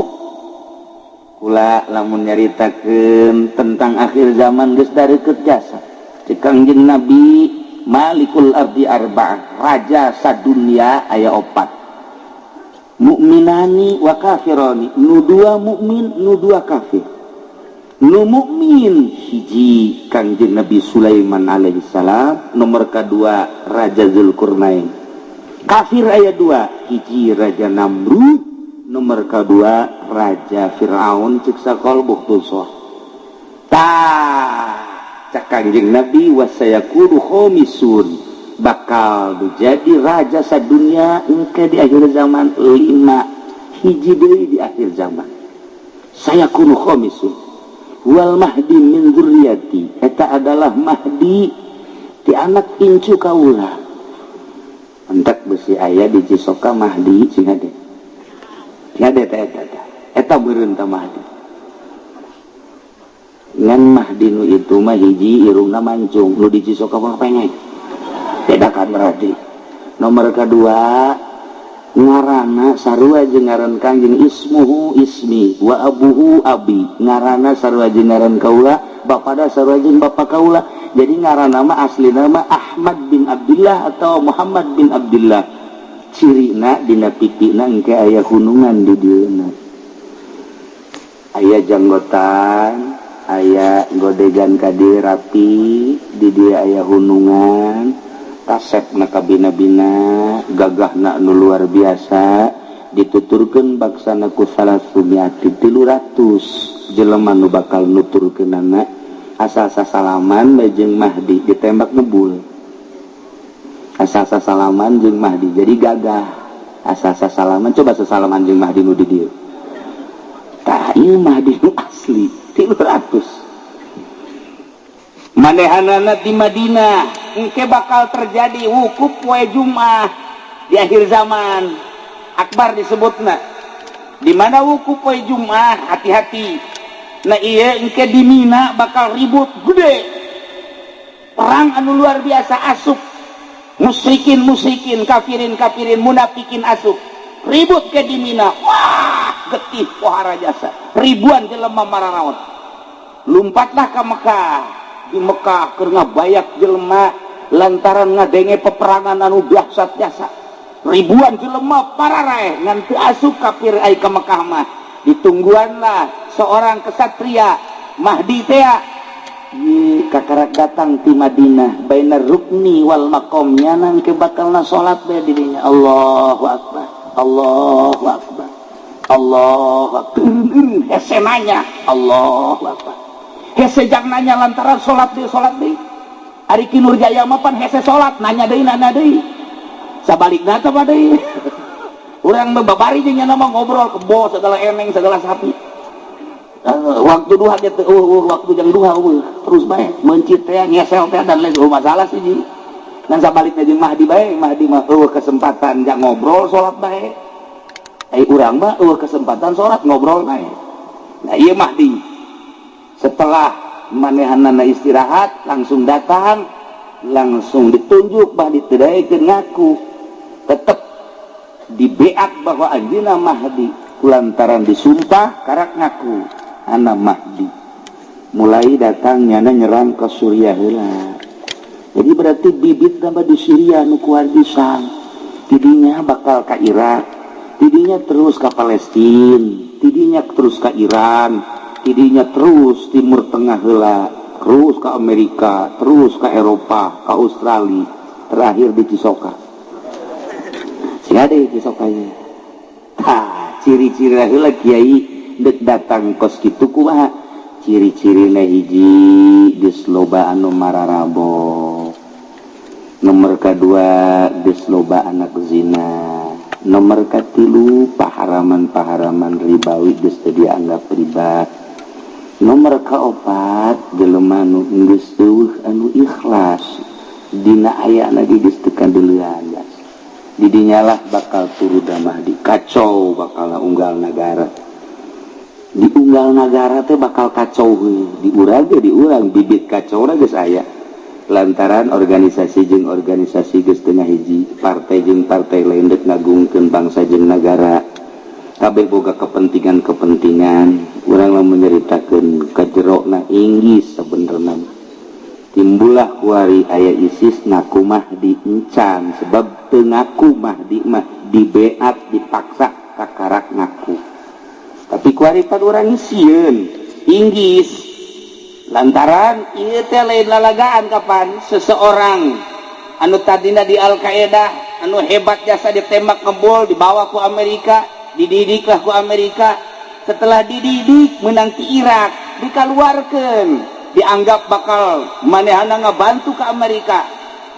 kula. Lamun nyaritakeun tentang akhir zaman geus dareukeut jasa. Cek Kangjeng Nabi, malikul ardi arba'ah, raja sadunia aya opat, mukminani wa kafirani, nu dua mukmin, nu dua kafir. Nu mukmin hiji Kangjeng Nabi Sulaiman alaihissalam, nomor kedua Raja Zulkarnain. Kafir aya dua, hiji Raja Namrud, nomor kedua Raja Fir'aun, cek sakol Bukhtusor. Tah, cek Kangjeng Nabi, wasayakunu khomisun, bakal jadi raja sadunia engke di akhir zaman lima, hiji deui di akhir zaman. Sayakunu khomisun wal mahdi min dzurriyyati, eta adalah Mahdi ti anak incu kaula. Entek besi aya di Cisoka Mahdi, sing hade. Hade eta, eta eta eta meureun ta Mahdi. Ngan Mahdi nu itu mah hiji irungna mancung, nu di Cisoka mah pengek, beda kan. Berarti nomor kedua ngarana sarua jeung ngaran Kangjeng, ismuhu ismi wa abuhu abi, ngarana sarua jeung ngaran kaula, bapada sarua jeung bapa kaula. Jadi ngaran nama asli nama Ahmad bin Abdullah atau Muhammad bin Abdullah. Cirina dina pipina engke aya hunungan, di dieuna aya janggotan, aya godegan ka dieu rapi, di dieu aya hunungan, kasep na kabina-bina, gagahna nu luar biasa. Dituturkeun baksana ku salasumiati, 300 jelema nu bakal nuturkeunana, asal sasalaman bae jeung Mahdi ditembak ngebul. Asal sasalaman jeung Mahdi, jadi gagah asal sasalaman. Coba sasalaman jeung Mahdi nu di dieu. Tah, ieu Mahdi nu asli 300 manehanana di Madinah. Engke bakal terjadi wukuf poe Jumat di akhir zaman akbar disebutna. Di mana wukuf poe Jumat, hati-hati. Nah, iya, engke di Mina bakal ribut gede, perang anu luar biasa, asup musyrikin musyrikin, kafirin kafirin, munafikin, asup ribut ke di Mina. Wah, getih pohara jasa, ribuan jelema mararaot. Lompatlah ke Mekah. Di Mekah keur ngabayak jelema lantaran ngadenge peperangan anu dahsyat jasa, ribuan jelema pararaeh, ngan teu asup kafir ai ka Mekah mah. Ditungguanlah seorang kesatria Mahdi teh kakarak datang ti Madinah, bainar rukni wal maqam, nyanang ke bakalna salat bae di dinya. Allahu akbar, Allahu akbar, Allahu akbar. Hese nanya, Allahu akbar. Hese jang nanya lantaran salat deui, salat deui. Ari Ki Nurjaya mah pan hese salat, nanya deui, nanya deui. Sabalikna teh deui. Urang mah babari jeung nya mah ngobrol kebo segala, eneng segala, sapi. Waktu duha gitu, waktu jam duha terus bae mencit teh, ngesel teh, dan lain masalah sih ji. Dan sabaliknya jeung Mahdi bae. Mahdi mah kesempatan jang ngobrol, salat bae. Ai urang mah kesempatan salat, ngobrol bae. Nah, ieu Mahdi setelah manehanana istirahat langsung datang, langsung ditunjuk Mahdi, teu daekeun ngaku, tetep dibeak bahwa anjeunna Mahdi. Kulantaran disumpah karak ngaku anak Mahdi, mulai datangnya nyerang ke Suriah heula. Jadi berarti bibit tambah di Syria nu kuat pisan, tidinya bakal ke Irak, tidinya terus ke Palestina, tidinya terus ke Iran, tidinya terus Timur Tengah heula, terus ke Amerika, terus ke Eropa, ke Australia, terakhir di Cisoka. Sing ada di Cisokanya. Tah, ciri-ciri heula kiai dek datang kos kitu kumaha ciri-cirina? Hiji, geus loba anu mararabo. Nomor kedua, geus loba anak zina. Nomor katilu, paharaman-paharaman ribawi geus teu dianggap riba. Nomor kaopat, jelema nu geus euweuh anu ikhlas dina ayana ge geus teu kadeulean. Didinyalah bakal turu Mahdi, kacau bakal unggal negara. Di unggal negara teh bakal kacau heuh. Di urang ge, di urang bibit kacau geus aya lantaran organisasi jeung organisasi geus teu hiji, partai jeung partai lain dek ngagungkeun bangsa jeung negara, kabeh boga kepentingan-kepentingan. Urang lamun nyaritakeun kajerona Inggris, sebenarnya timbullah kuari aya ISIS ngaku Mahdi encan, sebab teu ngaku Mahdi mah dibeat, dipaksa kakarak ngaku. Tapi kuari pan urang sieun Inggris lantaran ieu teh lain lalagaan. Kapan seseorang anu tadina di Al Qaeda, anu hebat jasa ditembak ngebul, dibawa ku Amerika, dididiklah ku Amerika. Setelah dididik, menang di Irak, dikeluarkan, dianggap bakal manehana ngabantu ke Amerika.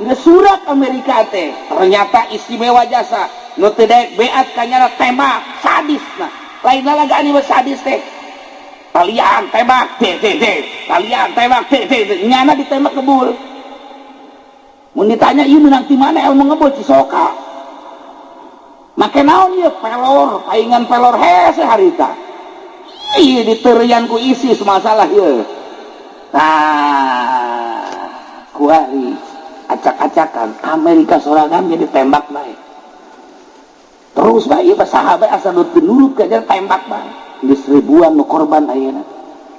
Nggak surat Amerika teh ternyata istimewa jasa, nu teu daek beat kanyana tembak sadis. Nah, lain lalagaan ieu, sadis teh. Kalian tembak t t t, kalian tembak t t t, nyana ditembak ngebul. Mun ditanya, ieu menang di mana ilmu ngebul? Cisoka make naon ieu? Pelor, paingan pelor hese harita. Iya, diterian ku ISIS masalah ieu. Nah, kuari acak-acakan Amerika sorangan jadi tembak bae terus bae. Ieu sahabat asal nu teu nurut ka tembak bae, geus ribuan nu korban ayeuna.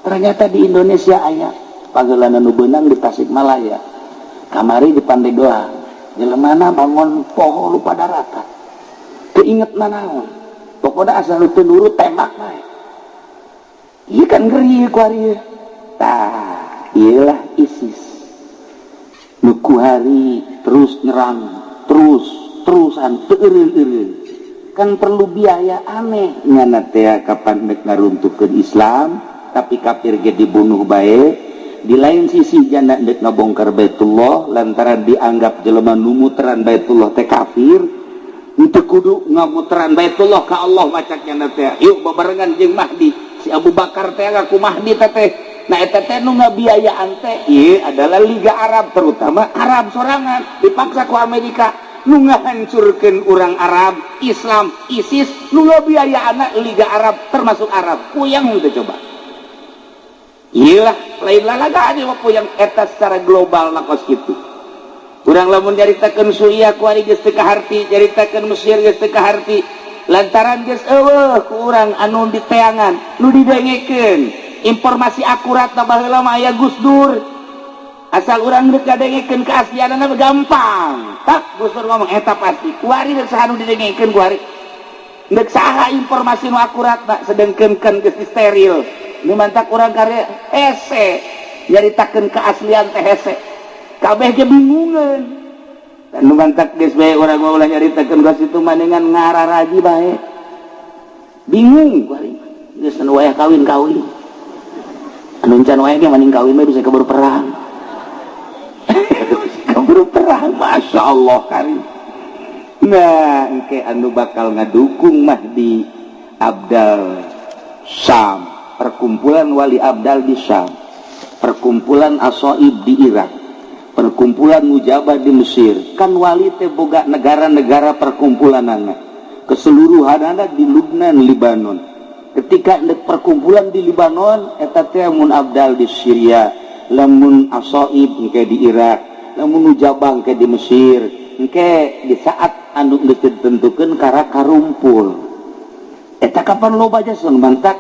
Ternyata di Indonesia aya panggeulana nu beunang di Tasikmalaya, kamari di Pandeglang, jelemana bangun poho lupa daratan, teu inget nanaon, pokoknya asal nu teu nurut tembak bae. Ieu kan ngeri kuari. Tah, iyalah ISIS nu kuari terus nyerang terus terusan teu eureun-eureun. Kan perlu biaya aneh nyana teh kapan mek ngaruntuhkeun Islam, tapi kafir ge dibunuh bae. Di lain sisi janda dek ngabongkar Baitullah lantaran dianggap jelema nu muteran Baitullah teh kafir, itu kudu ngamuteran Baitullah ka Allah. Macak nyana teh yuk babarengan jeung Mahdi, si Abu Bakar teh ngaku Mahdi teh teh. Nah, eta teh nu ngabiayaan teh ieu adalah Liga Arab, terutama Arab sorangan dipaksa ku Amerika. Nu ngahancurkeun urang Arab, Islam, ISIS nu ngabiayaan Liga Arab, termasuk Arab puyang teh. Coba iyalah, lain lalagaan mah puyang eta secara global. Lah, kos kitu urang lamun nyaritakeun Suriah kuari geus teu kaharti, nyaritakeun Mesir geus teu kaharti lantaran geus euweuh ku urang anu diteangan, nu didengekeun informasi akurat. Baheula mah aya Gus Dur, asal urang deuk ngadengekeun keaslianana gampang, tak Gus Dur ngomong eta pasti. Kuari deuk saha nu didengekeun? Kuari deuk saha informasi nu akurat? Tak sedengkeun kan geus steril. Nu mantak urang karya hese nyaritakeun keaslian teh, hese kabeh ge bingungeun. Dan nu mantak geus bae urang mah ulah nyaritakeun geus itu, maningan ngararaji bae, bingung kuari. Geus anu wayah kawin kawin, anu encan wayah ge maning kawin mah, bisa keburu perang, keburu perang. Masya Allah karim. Nah, engke anu bakal ngadukung Mahdi, Abdal Syam, perkumpulan wali Abdal di Syam, perkumpulan Asoib di Irak, perkumpulan Mujabah di Mesir. Kan wali teh boga negara-negara perkumpulan, keseluruhan ada di Lubnan, Libanon. Ketika perkumpulan di Libanon eta teh, mun Abdal di Syria, lamun Asoib engke di Irak, lamun Mujabah engke di Mesir. Engke di saat anu geus ditentukeun kara karumpul eta kapan loba jasa. Mantak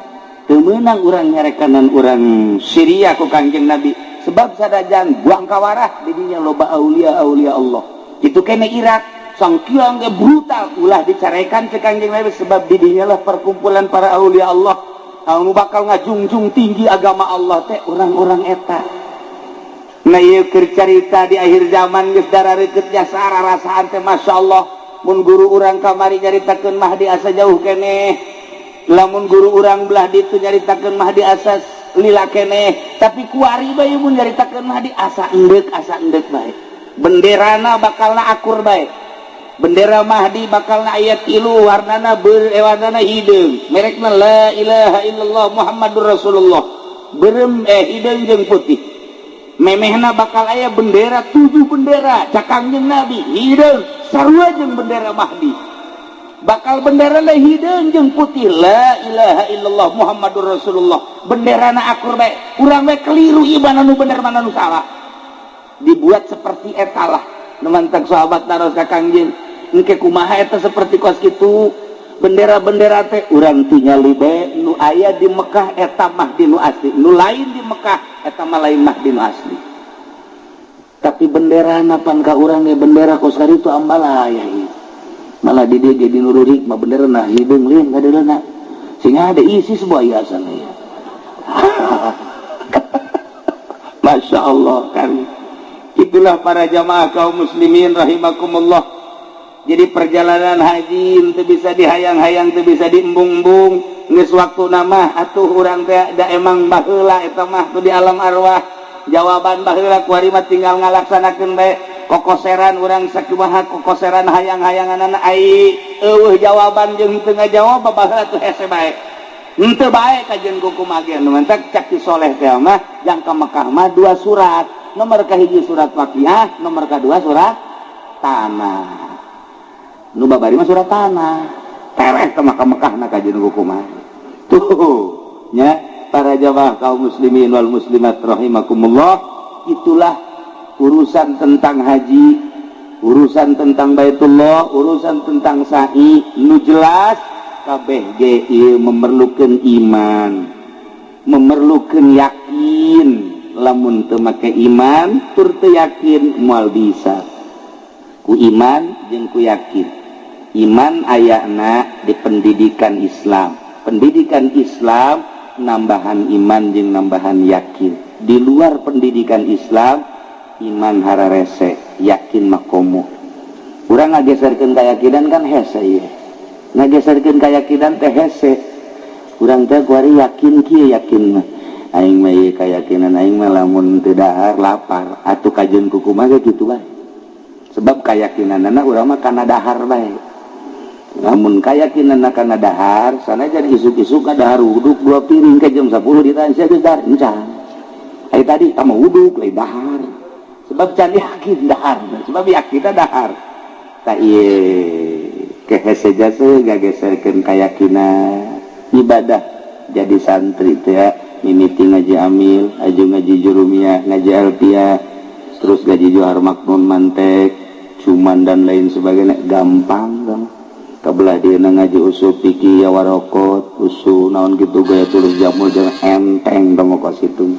teu meunang urang nyarekanan urang Syria ku Kangjeng Nabi, sebab sadajan buang kawarah di dinya loba aulia aulia Allah. Itu kene Irak sangkiang ge brutal, ulah dicarekan ke Kangjeng Nabi, sebab di dinya lah perkumpulan para aulia Allah anu bakal ngajungjung tinggi agama Allah teh orang-orang eta. Nah, ieu keur carita di akhir zaman geus darareukeut jasa rarasaan teh. Masya Allah, mun guru urang kamari nyaritakeun Mahdi asa jauh keneh, lamun guru urang belah ditu nyaritakeun Mahdi asa lila keneh, tapi kuari bae mun nyaritakeun Mahdi asa endek, asa endek bae. Benderana bakalna akur bae. Bendera Mahdi bakalna aya tilu warnana, ber eh, warnana hideung, merekna la ilaha illallah Muhammadur Rasulullah. Beureum, eh, hideung jeung putih. Memehna bakal aya bendera, tujuh bendera cak Kangjeng Nabi. Hideung sarua jeung bendera Mahdi, bakal bendera hideung jeung putih, la ilaha illallah Muhammadur Rasulullah. Bendera na akur bae, urang bae keliru ieu, mana nu bener, mana nu salah. Dibuat seperti etalah. Nu mantak sahabat naros ka Kangjeng, engke kumaha eta seperti kos kitu bendera-bendera teh? Urang tingali bae, nu aya di Mekah eta Mahdi nu asli, nu lain di Mekah eta mah lain Mahdi nu asli. Tapi bendera napan ka urang ge bendera kos itu ambalaya ieu. Malah di dia jadi nurul hikmah, bendera nah hideung lin ngadeulna sehingga ada isi sebuah hiasan ya. Masya Allah kan. Itulah para jamaah kaum muslimin rahimakumullah. Jadi perjalanan haji itu bisa dihayang-hayang, itu bisa diembung-embung. Geus waktu nama atuh urang teh da emang baheula eta mah tuh di alam arwah. Jawaban baheula, kuari mah tinggal ngalaksanakeun bae. Kokoseran urang sakumaha, kokoseran hayang-hayanganana, ai eueuh jawaban jeung teu ngajawab baheula tuh hese bae. Henteu bae kajian kumaha ge. Nu mantak cak Ki Soleh teh mah jang ka Mekah mah dua surat. Nomor kahiji surat waqiah, nomor kedua surat tanah. Nu babari mah surat tanah tereh ke Mekah. Mekah na kajian kumaha tuh nya. Para jamaah kaum muslimin wal muslimat rahimakumullah, itulah urusan tentang haji, urusan tentang Baitullah, urusan tentang sa'i. Nu jelas kabeh ge ieu memerlukan iman, memerlukan yakin. Lamun teu make iman tur teu yakin, moal bisa. Ku iman jeung ku yakin. Iman ayana di pendidikan Islam, pendidikan Islam nambahan iman jeung nambahan yakin. Di luar pendidikan Islam, iman hararese, yakin makomo. Urang ngageserkeun keyakinan kan hese ieu, ngageserkeun keyakinan teh hese. Urang teh kuari yakin kieu, yakin mah aing mah ieu, keyakinan aing mah lamun teu dahar lapar. Atuh kajeun kumaha ge kitu bae, sebab keyakinanana urang mah kana dahar bae. Namun keyakinan kana dahar sana, jadi isuk-isuk dahar uduk dua piring, ke jam 10 ditanya geus dahar encan. Ai tadi kamu uduk lain dahar, sebab can yakin dahar, sebab yakin dahar. Tak ieu kehese jasa gageserkeun keyakinan. Ibadah jadi santri teh mimiti ngaji amil, aju ngaji jurumiyah, ngaji alfiah, terus ngaji johar maknun, mantek cuman dan lain sebagainya, gampang dong. Kabelah dia ngaji usul fikih ya, warokot usul naon gitu, gaya tulis jamul jangan enteng dong kos itu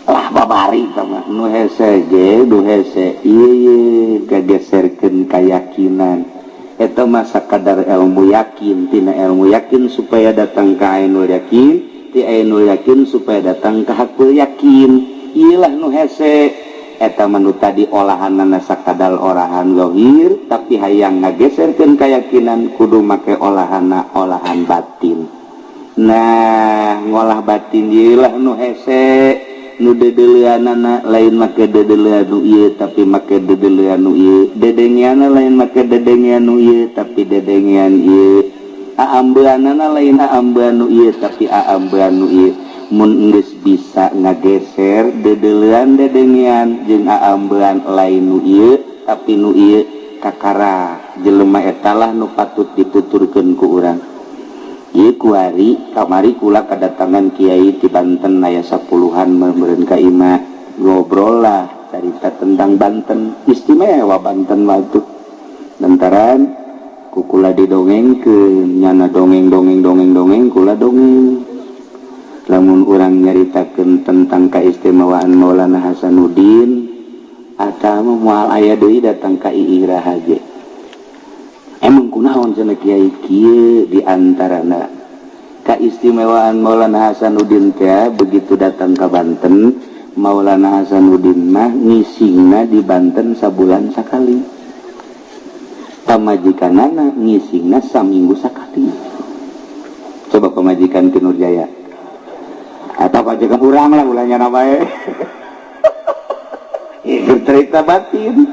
lah. Babari sama nu hese ge, nu hese ieu kageserkeun keyakinan eta mah sakadar ilmu yakin. Tina ilmu yakin supaya datang ke ainul yakin, ti ainul yakin supaya datang ke hakul yakin. Iyalah nu hese eta mah. Nu tadi olahanana sakadar olahan zahir, tapi hayang ngageserkeun keyakinan kudu make olahana olahan batin. Nah, ngolah batin ieulah nu hese. Nu dedeleanana lain make dedelean nu ieu, tapi make dedelean nu ieu. Dedengeanna lain make dedengean nu ieu, tapi dedengean ieu. Aambeanana lain aambean nu ieu, tapi aambean nu ieu. Mun geus bisa ngageser dedelean, dedengean jeung aambean lain nu ieu tapi nu ieu, kakara jelema etalah nu patut dituturkeun ku urang ieu. Kuari kamari kula kedatangan kiai di Banten, aya sapuluhan meureun ka imah, ngobrol lah, cerita tentang Banten. Istimewa Banten mah tuh, lantaran ku kula didongengkeun, nyana dongeng dongeng dongeng dongeng, kula dongeng. Lamun urang nyaritakeun tentang keistimewaan Maulana Hasanuddin atau moal aya deui datang ka Iraha ge. Emang kunaon cenah kiai kieu? Di antarana keistimewaan Maulana Hasanuddin teh, begitu datang ke Banten, Maulana Hasanuddin mah ngisingna di Banten sabulan sakali, pamajikanana ngisingna saminggu sakali. Coba pamajikan Ki Nurjaya atau pamajikan urang lah, ulahnya namanya itu cerita batin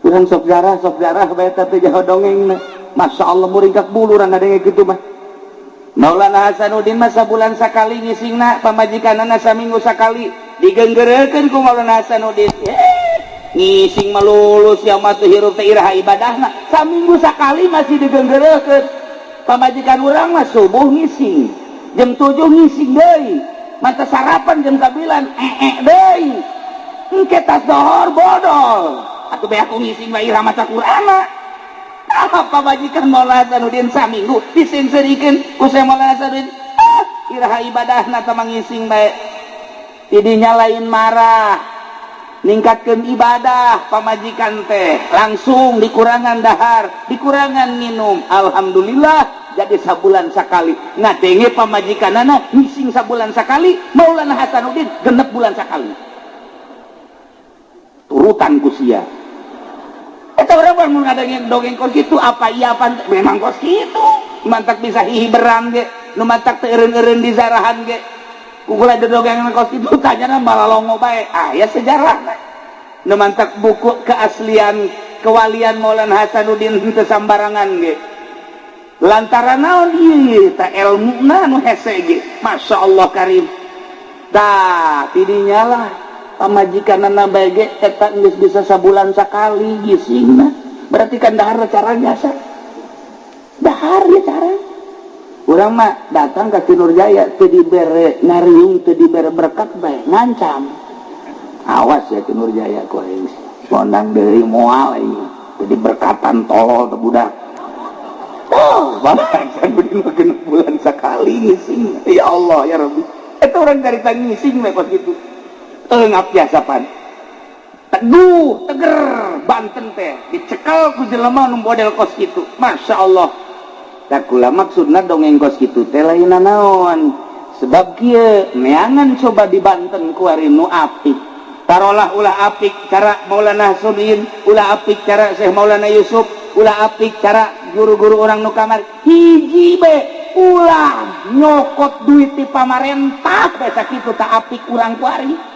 urang. Sok jarah, sok jarah bae teh jaho dongeng. Masya Allah, muringkak bulu urang ngadenge gitu mah. Maulana Hasanuddin mah sabulan sakali ngisingna, pamajikanana saminggu sakali. Digenggerekeun ku Maulana Hasanuddin, "Ngising melulu sia mah, teu hirup teh iraha ibadahna?" Saminggu sakali masih digenggerekeun. Pamajikan urang mah subuh ngising, jam 7 ngising deui, mata sarapan jam 9, ee deui, engke tas dohor bodol atuh. Beak ku ngising mah, iraha maca Qur'an? Ah, pamajikan Maulana Hasanuddin saminggu diseungseurikeun ku Syekh Maulana Hasanuddin, "Ah, iraha ibadahna tah ngising bae?" Tidinya lain marah, ningkatkeun ibadah. Pamajikan teh langsung dikurangan dahar, dikurangan minum. Alhamdulillah, jadi sabulan sekali. Ngadenge pamajikanana ngising sabulan sekali, Maulana Hasanuddin 6 bulan sekali, turutan ku sia. Eta urang mah ngadenge dongeng kos kitu, apa iya apa memang kos kitu. Mantak bisa hihiberan ge, nu mantak teu eureun-eureun di zarahan ge. Kukula dongeng kos kitu tanyana malalongo bae. Aya sejarah. Nu mantak buku keaslian kewalian Maulana Hasanuddin teu sambarangan ge. Lantaran naon ieu ta ilmuna nu hese ge. Masya Allah karim. Tah, tidinya lah pamajikanana bae ge eta geus bisa sabulan sakali gisingna. Berarti kan dahar cara biasa. Dahar ya cara. Urang mah datang ke Ki Nurjaya teu dibere ngariung, teu dibere berkat bae ngancam. "Awas ya, Ki Nurjaya, ku aing kondang deui moal aing. Teu diberkatan, tolol teu budak." Oh, Bapak Hasanuddin mah 6 bulan sekali ngising. Ya Allah ya Rabbi. Eta urang carita ngising we kos kitu. Engap biasa pan. Teduh, teger Banten teh dicekel ku jelema nu model kos kitu. Masya Allah. Tak kula maksudna dongeng kos kitu teh lain naon. Sebab kieu neangan coba di Banten kuari nu apik. Tarolah ulah apik cara Maulana Hasanuddin, ulah apik cara Syekh Maulana Yusuf, ulah apik cara guru-guru orang nu kamari. Hiji be, ulah nyokot duit di pamarentah bae, sakitu tak apik urang kuari.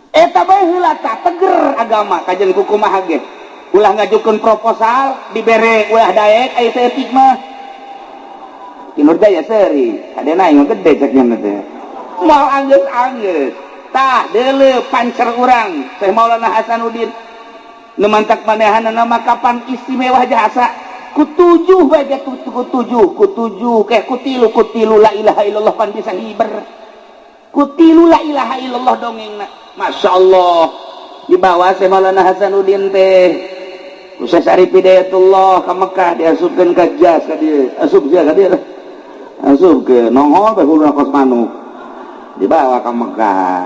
Eta bae heula tak teger agama kajen kukumaha ge. Ulah ngajukeun proposal dibere ulah daek, aya saeutik mah. Ki Nurjaya seuri, kadena aing gede cek nya teh. Moal anggeus-anggeus. Tah deuleu pancer urang Syekh Maulana Hasanuddin. Nu mantak manehanana mah kapan istimewa jasa. Ku tujuh bae ge, ku tujuh, ku tujuh ke ku tilu, ku tilu la ilaha illallah pan bisa hiber. Ku tilu la ilaha illallah dongengna. Masya Allah, dibawa Syekh Maulana Hasanuddin teh ku Syekh Syarif Hidayatullah ka Mekah, diasupkeun ka jas ka dieu, asup sia ka dieu, asup ke nongol bae huluna kos manuk. Dibawa ke Mekah,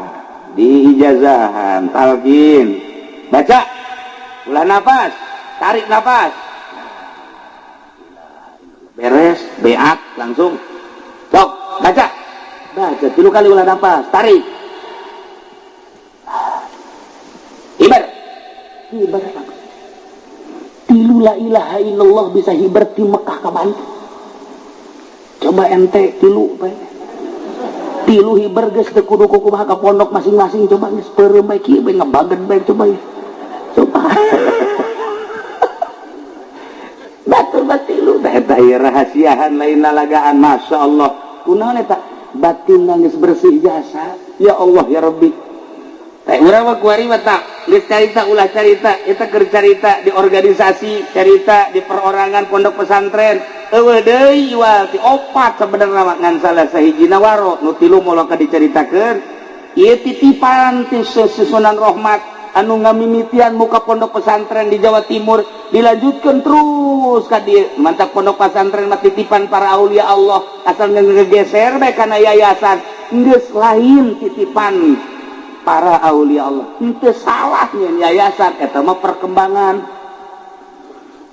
diijazahan, talqin, "Baca, ulah nafas, tarik nafas." Beres beat langsung, "Sok baca, baca tilu kali, ulah nafas, tarik." Hiber, hiber. Tilu la ilaha illallah bisa hiber di Mekah ke Banten. Coba ente tilu bae, tilu hiber geus teu kudu kumaha ka pondok masing-masing. Coba geus peureum bae kieu bae, ngebagen bae. Coba ya, coba batur batilu eta ieu rahasiahan, lain lalagaan. Masya Allah, kunaon eta batin geus bersih jasa. Ya Allah ya Rabbi. Teh urang mah kuari mah tak geus carita, ulah carita eta keur carita di organisasi, carita di perorangan, pondok pesantren eueuh deui iwal ti opat sebenarnya mah, ngan salah sahijina waro, nu tilu moal ka dicaritakeun. Ieu titipan ti Susunan Rohmat anu ngamimitian muka pondok pesantren di Jawa Timur, dilanjutkan terus ka dieu. Mantap, pondok pesantren mah titipan para aulia Allah, asal ngegeser bae kana yayasan geus lain titipan para aulia Allah. Henteu salah nyeun yayasan, eta mah perkembangan,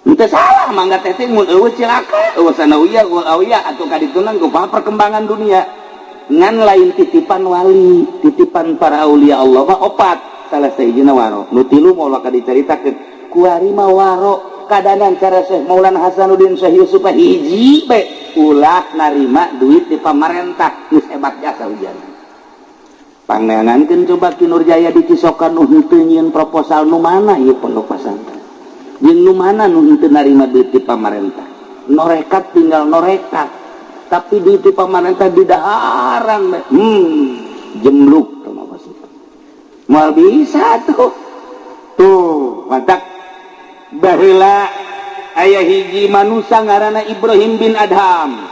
henteu salah. Mangga teh mun eueuh cilaka, eueuh sanawiyah, eueuh awiyah atuh ka ditunang kumaha perkembangan dunia. Ngan lain titipan wali, titipan para aulia Allah mah opat, salah sahijina waro, nu tilu moal ka dicaritakeun. Kuari mah waro kadanan cara Syekh Maulana Hasanuddin, Syekh Yusuf, hiji be, ulah narima duit di pamarentah, geus hebat jasa ujian. Pangneangankeun coba Ki Nurjaya di Cisokan nu henteu nyieun proposal, nu mana ieu pondok pesantren jeung nu mana nu henteu narima duit di pamarentah. Norekat tinggal norekat. Tapi duit ti pamarentah didaharan bae. Jemluk tah mah pasti. Moal bisa tuh. Tuh, matak baheula aya hiji manusia ngaranna Ibrahim bin Adham.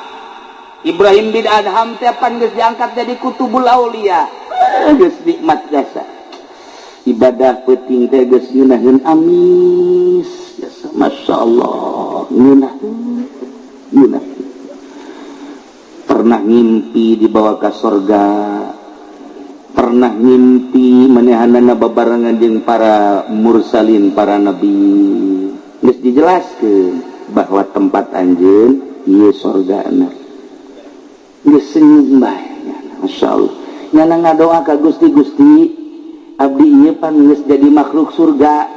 Ibrahim bin Adham teh pan geus diangkat jadi kutubul aulia. Geus nikmat jasa. Ibadah peuting teh geus ngeunaheun amis. Jasa Masya Allah, ngeunaheun. Ngeunah. Pernah ngimpi dibawa ke sorga. Pernah ngimpi manehanana babarengan jeung para mursalin, para nabi. Geus dijelaskeun bahwa tempat anjeun ieu sorgana. Geus senyum bae nyana, Masya Allah. Nyana ngadoa ka Gusti, Gusti abdi ieu pan geus jadi makhluk surga.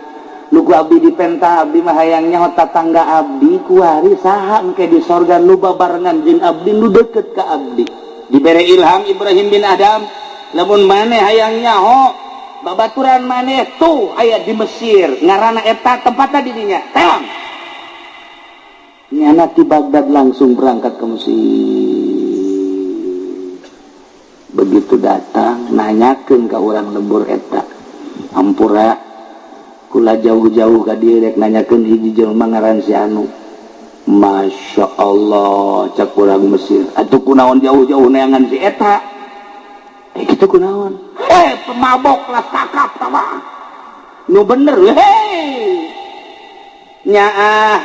Nu ku abdi dipenta, abdi mah hayang nyaho tatangga abdi kuari saha engke di sorga nu babarengan jeung abdi, nu deket ka abdi. Dibere ilham Ibrahim bin Adham, lamun maneh hayang nyaho babaturan maneh tuh aya di Mesir, ngaranna eta tempatna di dinya. Teang. Nyana ti Baghdad langsung berangkat ke Mesir. Begitu datang nanyakeun ka urang lembur eta. Hampura kula jauh-jauh ka dieu rek nanyakeun hiji jelema ngaran si anu. Masya Allah, cak urang Mesir. Atuh kunaon jauh-jauh neangan si eta? Kitu kunaon? Pemabok lah kakap tama. Nu bener hei. Nyaah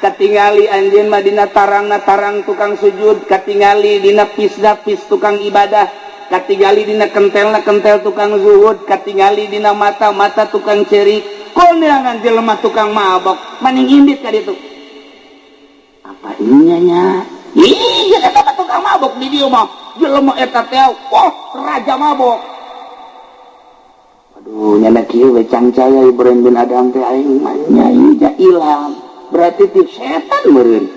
katingali anjeun mah dina tarangna tarang tukang sujud, katingali dina pisna-pis tukang ibadah, katingali dina kentelna kentel tukang zuhud, katingali dina mata-mata tukang cerik. Koneangan jelema tukang mabok, maning indit ka ditu. Apa inya nya? Iya, eta mah tukang mabok di dieu mah. Jelema eta teh, wah, raja mabok. Aduh, nyana kieu we cangcaya Ibrahim bin Adham teh, aing mah nya ieu ilham. Berarti ti setan meureun.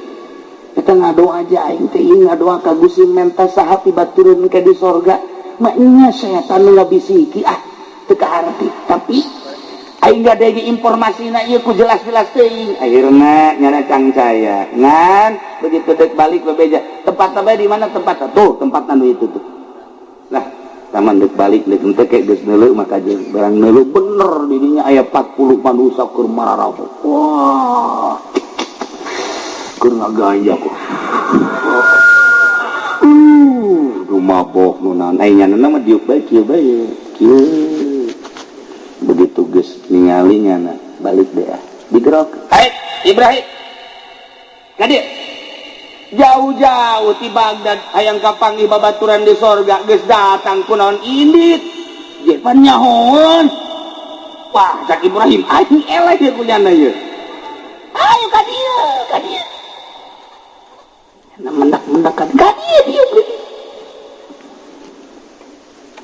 Eta ngadoa aja aing teh, ieu ngadoa ka Gusti menta saha pibatureun ke di sorga. Maknya setan nu ngabisiki, ah, teu kaharti. Tapi aing gak ada informasina ieu ku jelas-jelas teuing. Akhirna nyana cangcaya. Ngan begitu dek balik bebeja, tempat apa di mana tempat tuh, tempat anu itu tuh. Lah, taman dek balik dek henteu ke geus neuleuh maka jeung barang neuleuh bener di dinya aya 40 manusia keur mararabok. Wah. Keur ngagaya kok. Nu mabok nu naon aya nyana mah diuk bae kieu bae. Kieu. Begitu geus ningali nyana balik deh ah. Digerok. Hai Ibrahim. Ka dieu. Jauh-jauh ti Baghdad hayang kapanggih babaturan di sorga, geus datang kunaon indit. Je pan nyahoan. Wah, cak Ibrahim, aing eleh ieu ku nyana ieu. Ayo ka dieu, ka dieu. Nyana mendak-mendak ka dieu dieu.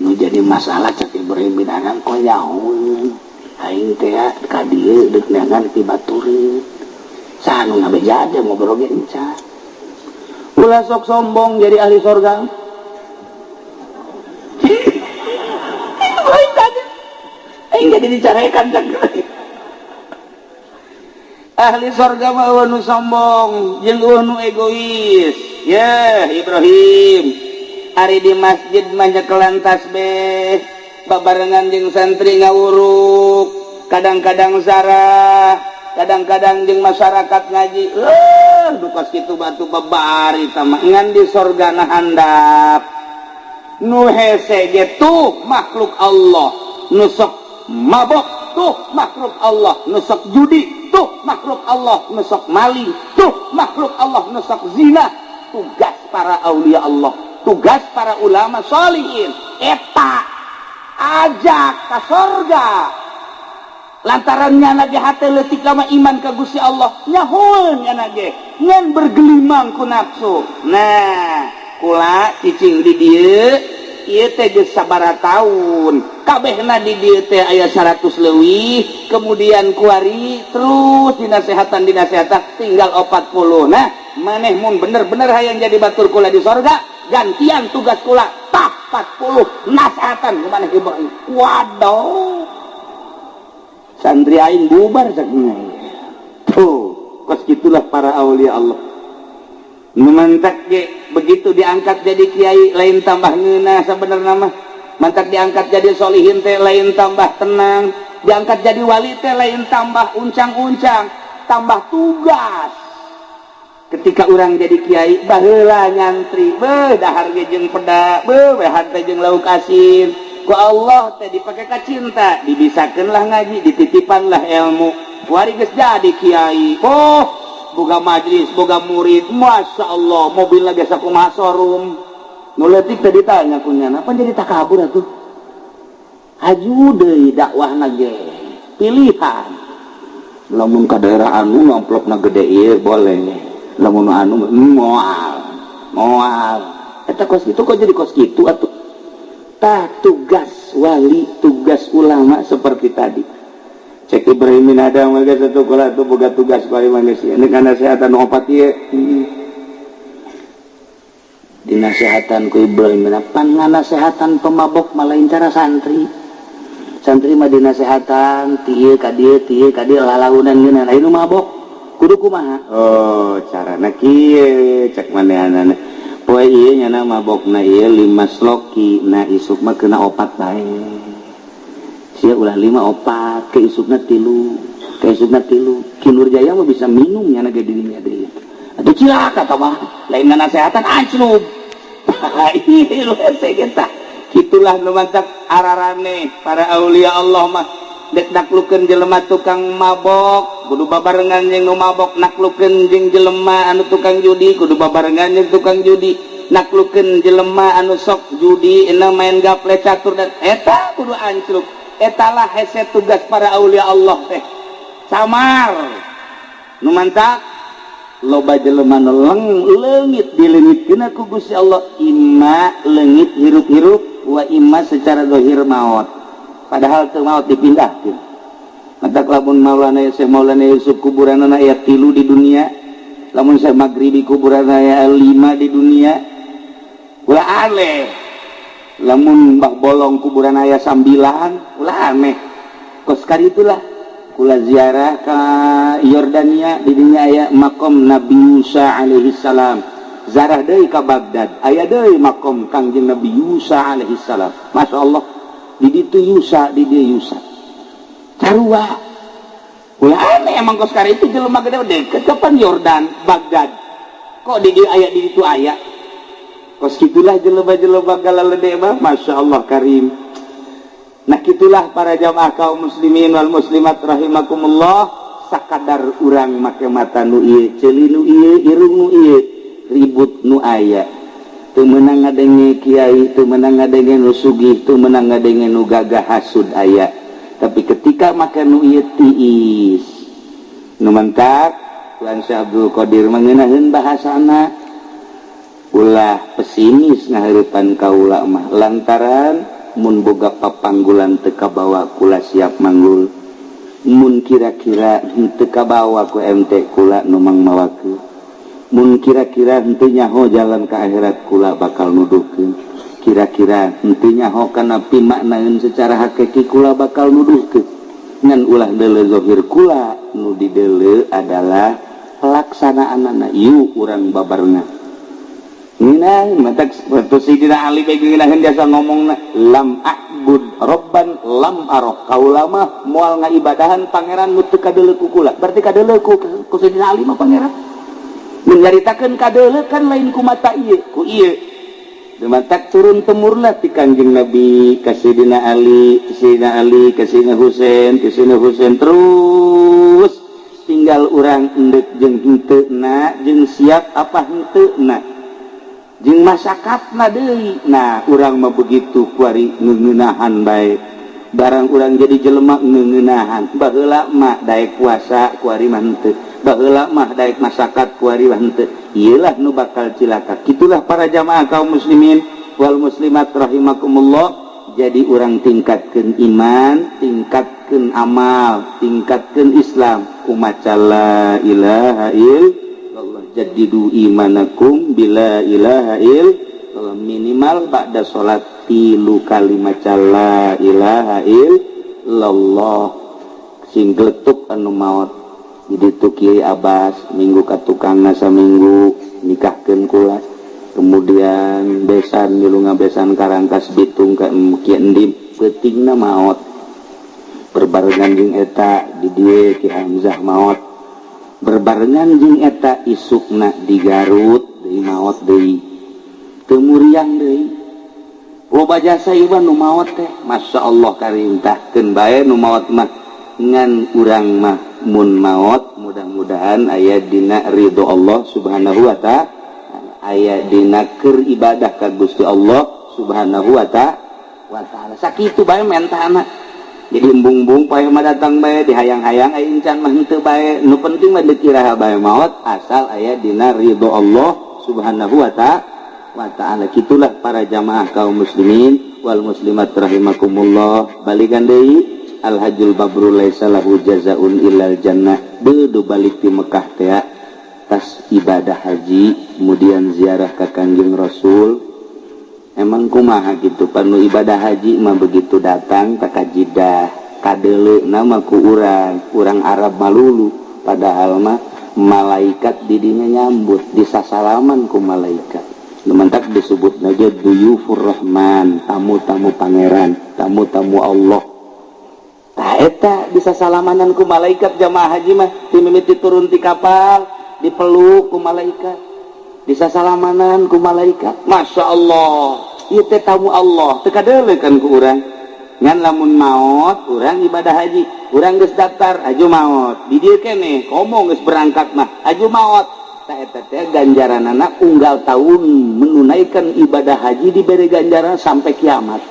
Nu jadi masalah cak Ibrahim bin Adham kok nyahoan. Aing teh ka dieu deuk neangan pibatureun. Saha nu ngabeja aja ngobrol ge encan. Ulah sok sombong jadi ahli sorga. Ibrahim kaget. Aing jadi dicarekan cak Ibrahim. Ahli sorga mah eueuh nu sombong jeung eueuh nu egois. Yeh Ibrahim, ari di masjid mah nyekelan tasbih, babarengan jeung santri ngawuruk, kadang-kadang zarah, kadang-kadang jeung masyarakat ngaji. Dukas kitu batu babari tama ngan di sorgana handap. Nu hese ge tuh makhluk Allah, nu sok mabok tuh makhluk Allah, nu sok judi tuh makhluk Allah, nu sok maling tuh makhluk Allah, nu sok zina. Tugas para aulia Allah, tugas para ulama solihin eta ajak ka sorga. Lantaran nyana ge hate leutik lama iman ka Gusti Allah, nyahoeun nyana ge ngan bergelimang ku nafsu. Nah, kula cicing di dieu ieu teh geus sabaraha taun kabehna di dieu teh aya 100 leuwih, kemudian kuari terus dinasehatan tinggal 40. Nah, maneh mun bener-bener hayang jadi batur kula di sorga, gantian tugas kula tah 40 nasehatan ku maneh Ibrahim. Waduh, santri aing bubar cak. Tuh, kos gitulah para aulia Allah. Nu mantak ge begitu diangkat jadi kiai lain tambah ngeunah sabenerna mah. Mantak diangkat jadi solihin teh lain tambah tenang, diangkat jadi wali teh lain tambah uncang-uncang, tambah tugas. Ketika orang jadi kiai, baheula nyantri beuh dahar ge jeung peda, beuh teh jeung lauk asin. Ku Allah teh dipake ka cinta, dibisakeun lah ngaji, dititipan lah ilmu. Wari geus jadi kiai, oh boga majlis, boga murid, masya Allah, mobil lagi sakumaha showroom. Nu leutik teh ditanya ku nyana, "Apa jadi takabur atuh?" Haju deui dakwahna ge pilihan. Lamun ka daerah anu amplopna gede ieu boleh, lamun anu moal moal. Eta kos kitu kok jadi kos kitu atuh. Tah, tugas wali, tugas ulama seperti tadi cek Ibrahim bin Adham geus satu kula tuh boga tugas kuari manusia ini kana nasehatan opat ieu. Dinasehatan ku Ibrahim bin Adham, nganasehatan pemabok mah lain cara santri. Santri mah dinasehatan ti ieu ka dieu, ti ieu ka dieu, lalaunan ngeunah. Anu mabok kudu kumaha? Oh, carana kieu cek manehanana. Poe ieu nyana mabokna ieu lima sloki, nah isuk mah kena opat bae. Sia ulah lima, opat, ke isukna tilu, ke isukna tilu. Ki Nurjaya mah bisa minum nyana ge dirinya deui. Atuh cilaka tah mah, lain nasehatan, anclub. Ieu hese kita. Kitulah nu mantak ararane para aulia Allah mah dek naklukeun jelema tukang mabok kudu babarengan jeung nu mabok, naklukeun jeung jelema anu tukang judi kudu babarengan jeung tukang judi, naklukeun jelema anu sok judi ena main gaple, catur, dan eta kudu ancluk. Etalah hese tugas para aulia Allah teh samar. Nu mantak loba jelema nu leungit dileungitkeun ku Gusti Allah, imma leungit hirup-hirup wa imma secara zahir maut, padahal teu maut, dipindahkeun. Matak lamun Maulana Syekh Maulana Yusuf kuburanana aya tilu di dunia, lamun Syekh Maghribi kuburanana aya lima di dunia, ulah aneh. Lamun Mbah Bolong kuburan aya sambilan, ulah aneh. Kos kali itulah kula ziarah ke Yordania, di dinya aya makom Nabi Musa alaihi salam. Zarah deui ka Baghdad, aya deui makom Kangjeng Nabi Musa alaihi salam. Masya Allah, di ditu Yusa, di dieu Yusa, sarua. Ulah aneh emang. Kos kali itu jelema gede deket kapan Yordan, Baghdad, kok di dieu aya, di ditu aya. Kos gitulah jelema-jelema galalede mah, Masya Allah karim. Nah, gitulah para jamaah kaum muslimin wal muslimat rahimakumullah. Sakadar urang make mata nu ieu, ceuli nu ieu, irung nu ieu, ribut nu aya. Teu meunang ngadenge kiai, teu meunang ngadenge nu sugih, teu meunang ngadenge nu gagah, hasud aya. Tapi ketika make nu ieu tiis. Nu mantak Tuan Syekh Abdul Qadir mengenaheun bahasana, ulah pesimis ngaheurepan kaula mah, lantaran mun boga papanggulan teu kabawa, kula siap manggul. Mun kira-kira henteu kabawa ku MT, kula nu mangmawakeun. Mun kira-kira henteu nyaho jalan ke akhirat, kula bakal nuduhkeun. Kira-kira henteu nyaho kana pimaknaeun secara hakiki, kula bakal nuduhkeun. Ngan ulah deuleu zahir kula, nu dideuleu adalah pelaksanaanana. Yuk urang babarengan. Ngeunah matak Sayyidina Ali bae ngeunaheun biasa ngomongna, "Lam a'bud robban lam aroh." Kaula mah moal ngaibadahan pangeran nu teu kadeuleu ku kula. Berarti kadeuleu ku Sayyidina Ali mah pangeran. Mun nyaritakeun kadeuleu kan lain ku mata ieu, ku ieu. Matak turun temurun ti Kangjeng Nabi ka Sayyidina Ali, Sayyidina Ali ka Sayyidina Husain, ka Sayyidina Husain, terus tinggal urang endek jeung henteu na, jeung siap apa henteu na, jeung masakatna deui. Nah, urang mah begitu kuari ngeunahan bae. Barang urang jadi jelema ngeunahan. Baheula mah daek puasa, kuari mah henteu. Baheula mah daek masakat, kuari mah henteu. Iyalah nu bakal cilaka. Itulah para jamaah kaum muslimin wal muslimat rahimakumullah. Jadi urang tingkatkan iman, tingkatkan amal, tingkatkan Islam ku maca la ilaha illallah. Jaddidu imanakum bila ilaha illallah. Minimal ba'da salat tilu kali maca la ilaha illallah, sing geletuk anu maot. Jadi tu Kiai Abbas minggu ka tukangna, saminggu nikah. Diparentahkeun kula, kemudian besan milu ngabesan ka Rangkas Bitung ka Ki Endim, peutingna maot. Berbarengan jeung eta di dieu Ki Hamzah maot. Berbarengan jeung eta isukna di Garut deui maot deui, teu muriang deui. Loba jasa ieu nu maot teh, Masya Allah. Karintahkeun bae nu maot mah, ngan urang mah mun maot mudah-mudahan aya dina ridho Allah Subhanahu wa Ta'ala, aya dina keur ibadah ka Gusti Allah Subhanahu wa Ta'ala. Sakitu bae mentana. Jadi embung-embung paeh mah, datang bae dihayang-hayang, aya encan mah henteu bae. Nu penting mah dikira bae maot asal aya dina ridho Allah Subhanahu wa Ta'ala. Kitulah para jamaah kaum muslimin wal muslimat rahimakumullah. Balikan deui, al hajjul mabrur laisa lahu jazaun illal jannah. Beudu balik di Mekah teh, tas ibadah haji, kemudian ziarah ke Kanjeng Rasul. Emang kumaha gitu panu ibadah haji mah, begitu datang ke Jidah kadele nama ku urang urang Arab malulu, padahal mah malaikat didinya nyambut, disasalaman ku malaikat. Lumantak disebut aja duyufur rahman, tamu-tamu pangeran, tamu-tamu Allah. Tah eta bisa salamanan ku malaikat jamaah haji mah. Dimimiti turun ti kapal dipeluk ku malaikat, bisa salamanan ku malaikat. Masya Allah, ieu teh tamu Allah, teu kadeuleu kan ku urang. Ngan lamun maot urang ibadah haji, urang geus daftar aju maot di dieu keneh, komo geus berangkat mah aju maot, tah eta teh ganjaranana unggal tahun menunaikan ibadah haji diberi ganjaran sampai kiamat.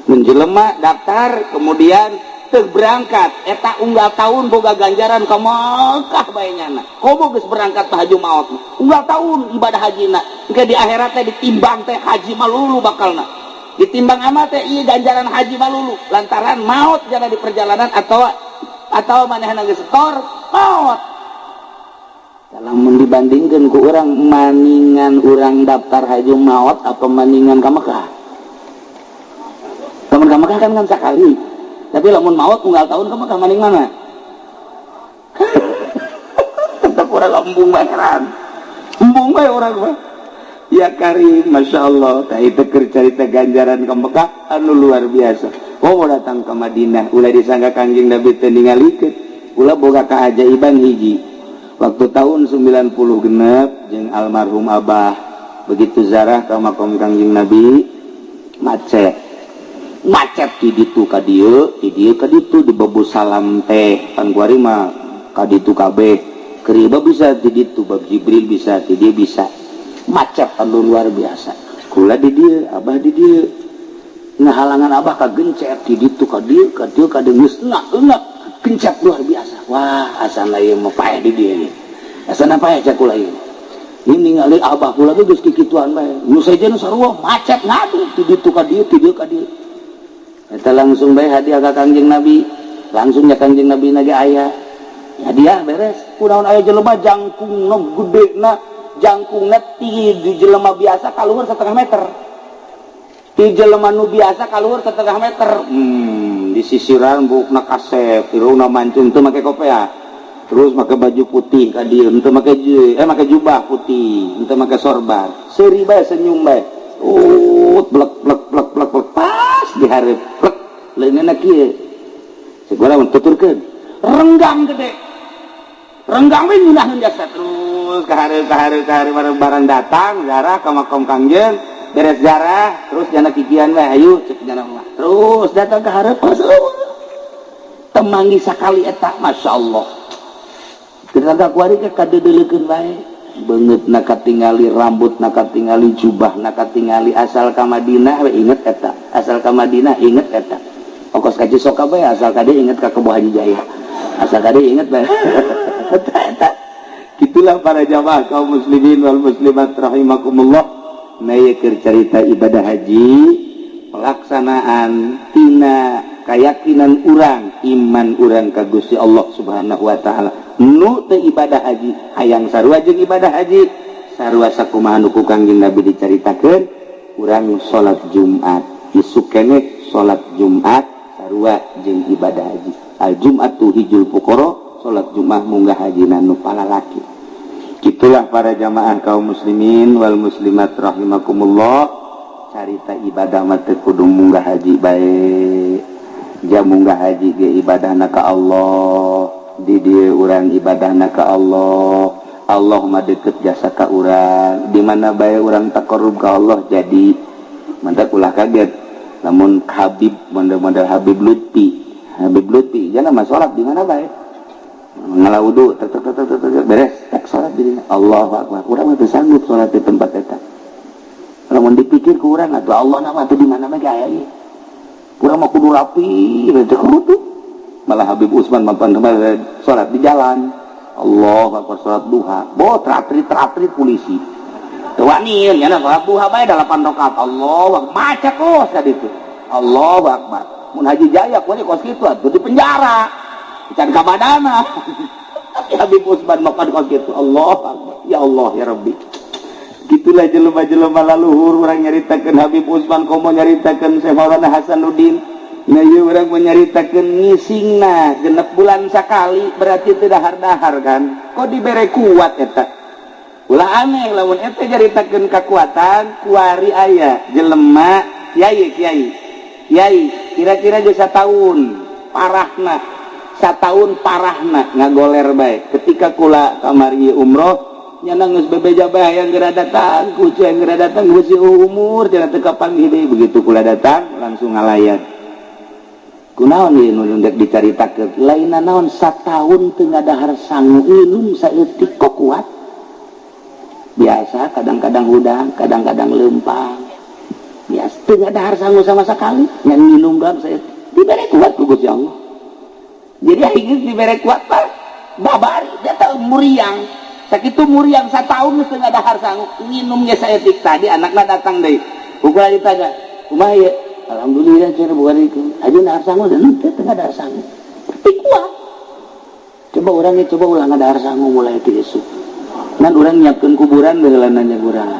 Menjelema daftar kemudian teu berangkat, eta unggal tahun boga ganjaran ka Mekah bae nyana. Komo geus berangkat mah aju maot, unggal tahun ibadah hajina engke di akhirat teh ditimbang teh haji malulu, bakalna ditimbang amal teh ieu ganjaran haji malulu, lantaran maot jana di perjalanan atau manehna geus setor maot. Lamun dibandingkan ku urang, maningan urang daftar haji maot apa maningan ka Mekah? Lamun ka Mekah kan kan sakali, tapi lamun maot unggal tahun ka Mekah, maning mana? Tetap urang embung bae, heran, embung bae urang mah. Ya karim, Masya Allah. Tak itu keur carita ganjaran ke Mekah anu luar biasa. Oh, mau datang ke Madinah, ulah disangka Kanjeng Nabi teu ningalikeun. Ulah boga keajaiban hiji waktu tahun 90 genep jeung almarhum Abah, begitu zarah ke makom Kangjeng Nabi, macet macet di ditu ka dieu, di dieu ka ditu, di Babu Salam teh pan kuari mah ka ditu kabeh. Keriba bisa di ditu, bab Jibril bisa di dieu, bisa macet anu luar biasa. Kula di dieu, Abah di dieu, ngahalangan Abah ka gencet di ditu ka dieu, ka dieu ka dieu, geus enak gencet luar biasa. Wah, asana ieu mah paeh di dieu, asana paeh cek kula ieu. Ini ningali Abah kula ge geus kikituan bae, nu sejen sarua macet ngadu di ditu ka dieu, di dieu ka dieu. Eta langsung bae hadiah ka Kangjeng Nabi, langsung ya Kangjeng Nabi nage aya hadiah beres. Kunaon aya jelema jangkung nu gede na, jangkungna tinggi di jelema biasa kaluhur setengah meter, di jelema nu biasa kaluhur setengah meter. Disisiran, buukna kasep, irungna mancung, teu make kopea, terus make baju putih ka dieu, henteu make make jubah putih, henteu make sorban, seuri bae, senyum bae. Blek blek blek blek blek, pas di hareup plek leungeunna kieu. Segala tuturkeun renggang gede, renggang we nyunaheun jasa terus ka hareup, ka hareup, ka hareup. Barang datang zarah ka makom Kangjeng, beres zarah terus jana kikian we, ayo cek jana mah, terus datang ke hareup, temanggi sakali eta. Masya Allah, kita kuari ke kadeudeulekeun bae, beungeut na katingali, rambut na katingali, jubah na katingali. Asal ka Madinah we inget eta, asal ka Madinah inget eta. Ongkos ka Cisoka bae, asal ka inget ka Kebo Haji Jaya, asal ka inget bae eta eta. Itulah para jamaah kaum muslimin wal muslimat rahimakumullah. Nah, keur carita ibadah haji, pelaksanaan tina keyakinan urang, iman urang ka Gusti Allah Subhanahu wa Ta'ala. Nu teu ibadah haji hayang sarua jeung ibadah haji, sarua sakumaha nu ku Kangjeng Nabi dicaritakeun. Urang salat Jumat isuk keneh, salat Jumat sarua jeung ibadah haji. Al Jum'atu hijul fuqara, salat Jumat munggah haji nu palalaki. Itulah para jamaah kaum muslimin wal muslimat rahimakumullah, carita ibadah mah teu kudu munggah haji bae. Jam munggah haji ge ibadahna ka Allah, di dieu urang ibadahna ka Allah. Allah mah deket jasa ka urang, di mana bae urang taqarrub ka Allah. Jadi mantap, ulah kaget namun Habib model-model Habib Lutfi. Habib Lutfi jangan mah salat di mana bae, ngala wudu tek tek tek tek tek, beres tak salat di dinya. Allahu akbar. Urang mah teu sanggup salat di tempat eta. Lamun dipikir ku urang atuh, Allah nama atuh di mana mah aya ieu. Urang mah kudu rapi teu kudu. Malah Habib Usman mampan kemarin salat di jalan. Allah akbar, salat duha. Bo tratri tratri polisi. Teu wani nya salat duha bae 8 rakaat. Allah maca kos ka ditu. Allahu akbar. Mun Haji Jaya kuwi kos kitu atuh di penjara. Can ka badana. Tapi Habib Usman makan kos kitu. Allah akbar. Ya Allah ya Rabbi. Gitulah jelema-jelema laluhur. Urang nyaritakeun Habib Usman komo nyaritakeun Syekh Maulana Hasanuddin. Nah, ieu urang menyaritakeun ngisingna 6 bulan sakali, berarti teu dahar-dahar kan. Kok dibere kuat eta? Ulah aneh lamun eta nyaritakeun kekuatan kuari aya jelema kiai kiai kiai kira-kira geus satahun parahna, satahun parahna ngagoler bae. Ketika kula kamari umroh, nyana geus bebeja bae yang geura datang kucu, yang geura datang geus umur cenah teu kapanggih deui. Begitu kula datang langsung ngalayat. Kunaon ieu nu ndek dicaritakeun? Lain naon, satahun teu ngadahar sangu, minum saeutik, kok kuat. Biasa kadang-kadang hudang, kadang-kadang lempang, biasa teu ngadahar sangu sama sekali, ngan minum doang saeutik, dibere kuat ku Gusti Allah. Jadi akhirnya dibere kuat pak babari dia tahu muriang sakitu muriang satahun teu ngadahar sangu, minumnya saeutik. Tadi anaknya datang deui, ukuran ditanya, "Kumaha ieu?" "Alhamdulillah," cenah. "Bukan itu aja ngadahar sangu dan teu ngadahar sangu tapi kuat." Coba orangnya, coba ulah ngadahar sangu mulai ti esuk. Ngan urang nyiapkeun kuburan baheula nanya urang.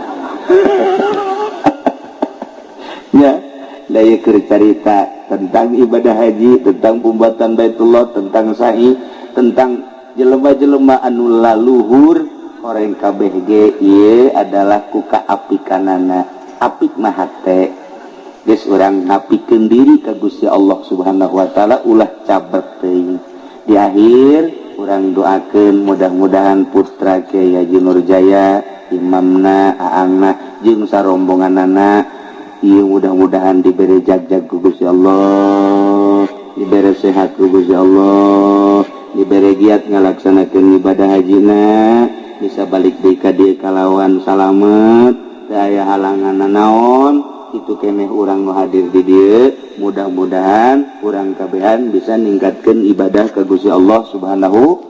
Ya, daya keur carita tentang ibadah haji, tentang pembuatan Baitullah, tentang sa'i, tentang jelema-jelema anu laluhur orang kabeh ge ieu adalah ku kaapikanana. Apik mah hate. Geus urang ngapikeun diri ka Gusti Allah Subhanahu wa taala, ulah cabet teuing. Di akhir urang doakeun mudah-mudahan putra Kiai Haji Nurjaya, imamna, aangna jeung sarombonganana ieu mudah-mudahan diberi jagjag ku Gusti Allah, diberi sehat ku Gusti Allah, diberi giat ngalaksanakeun ibadah hajina, bisa balik deui ka dieu kalawan salamet, teu aya halangan naon. Itu keneh urang nu hadir di dieu, mudah-mudahan urang kabehan bisa ningkatkeun ibadah ka Gusti Allah Subhanahu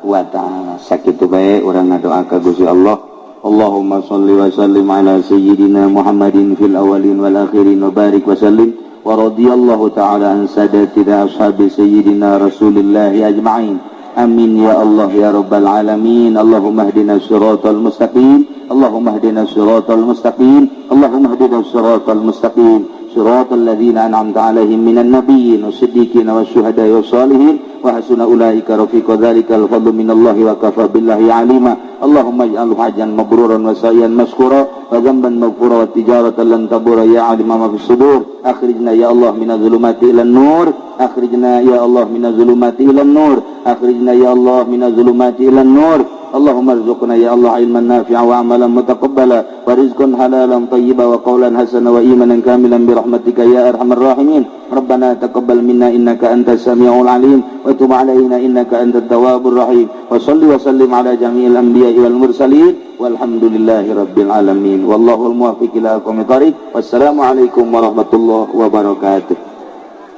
wa taala. Sakitu bae urang ngadoa ka Gusti Allah. Allahumma salli wa sallim ala sayyidina Muhammadin fil awwalin wal akhirin wa barik wa sallim wa radiyallahu ta'ala an sadatina ashabi sayyidina Rasulillah ajma'in. Amin ya Allah ya rabbal alamin. Allahumma hdina siratal mustaqim. Allahumma hdina siratal mustaqim. Allahumma hdina siratal mustaqim. صراط الذين أنعمت عليهم من النبيين والصديقين والشهداء والصالحين وحسن أولئك رفيقا. ذلك الفضل من الله وكفى بالله عليما. اللهم اجعله حجا مبرورا وسعيا مشكورا وذنبا مغفورا وتجارة لن تبور. يا عالم ما في الصدور، أخرجنا يا الله من الظلمات إلى النور. أخرجنا يا الله من الظلمات إلى النور. أخرجنا يا الله من الظلمات إلى النور. اللهم ارزقنا يا الله علما نافعا وعملا متقبلا ورزقا حلالا طيبا وقولا حسنا وإيمانا كاملا برحمتك يا أرحم الراحمين. ربنا تقبل منا إنك أنت السميع العليم وتب علينا إنك أنت التواب الرحيم. وصل وسلم على جميع الأنبياء والمرسلين والحمد لله رب العالمين والله الموفق إلى أقوم الطريق. والسلام عليكم ورحمة الله وبركاته.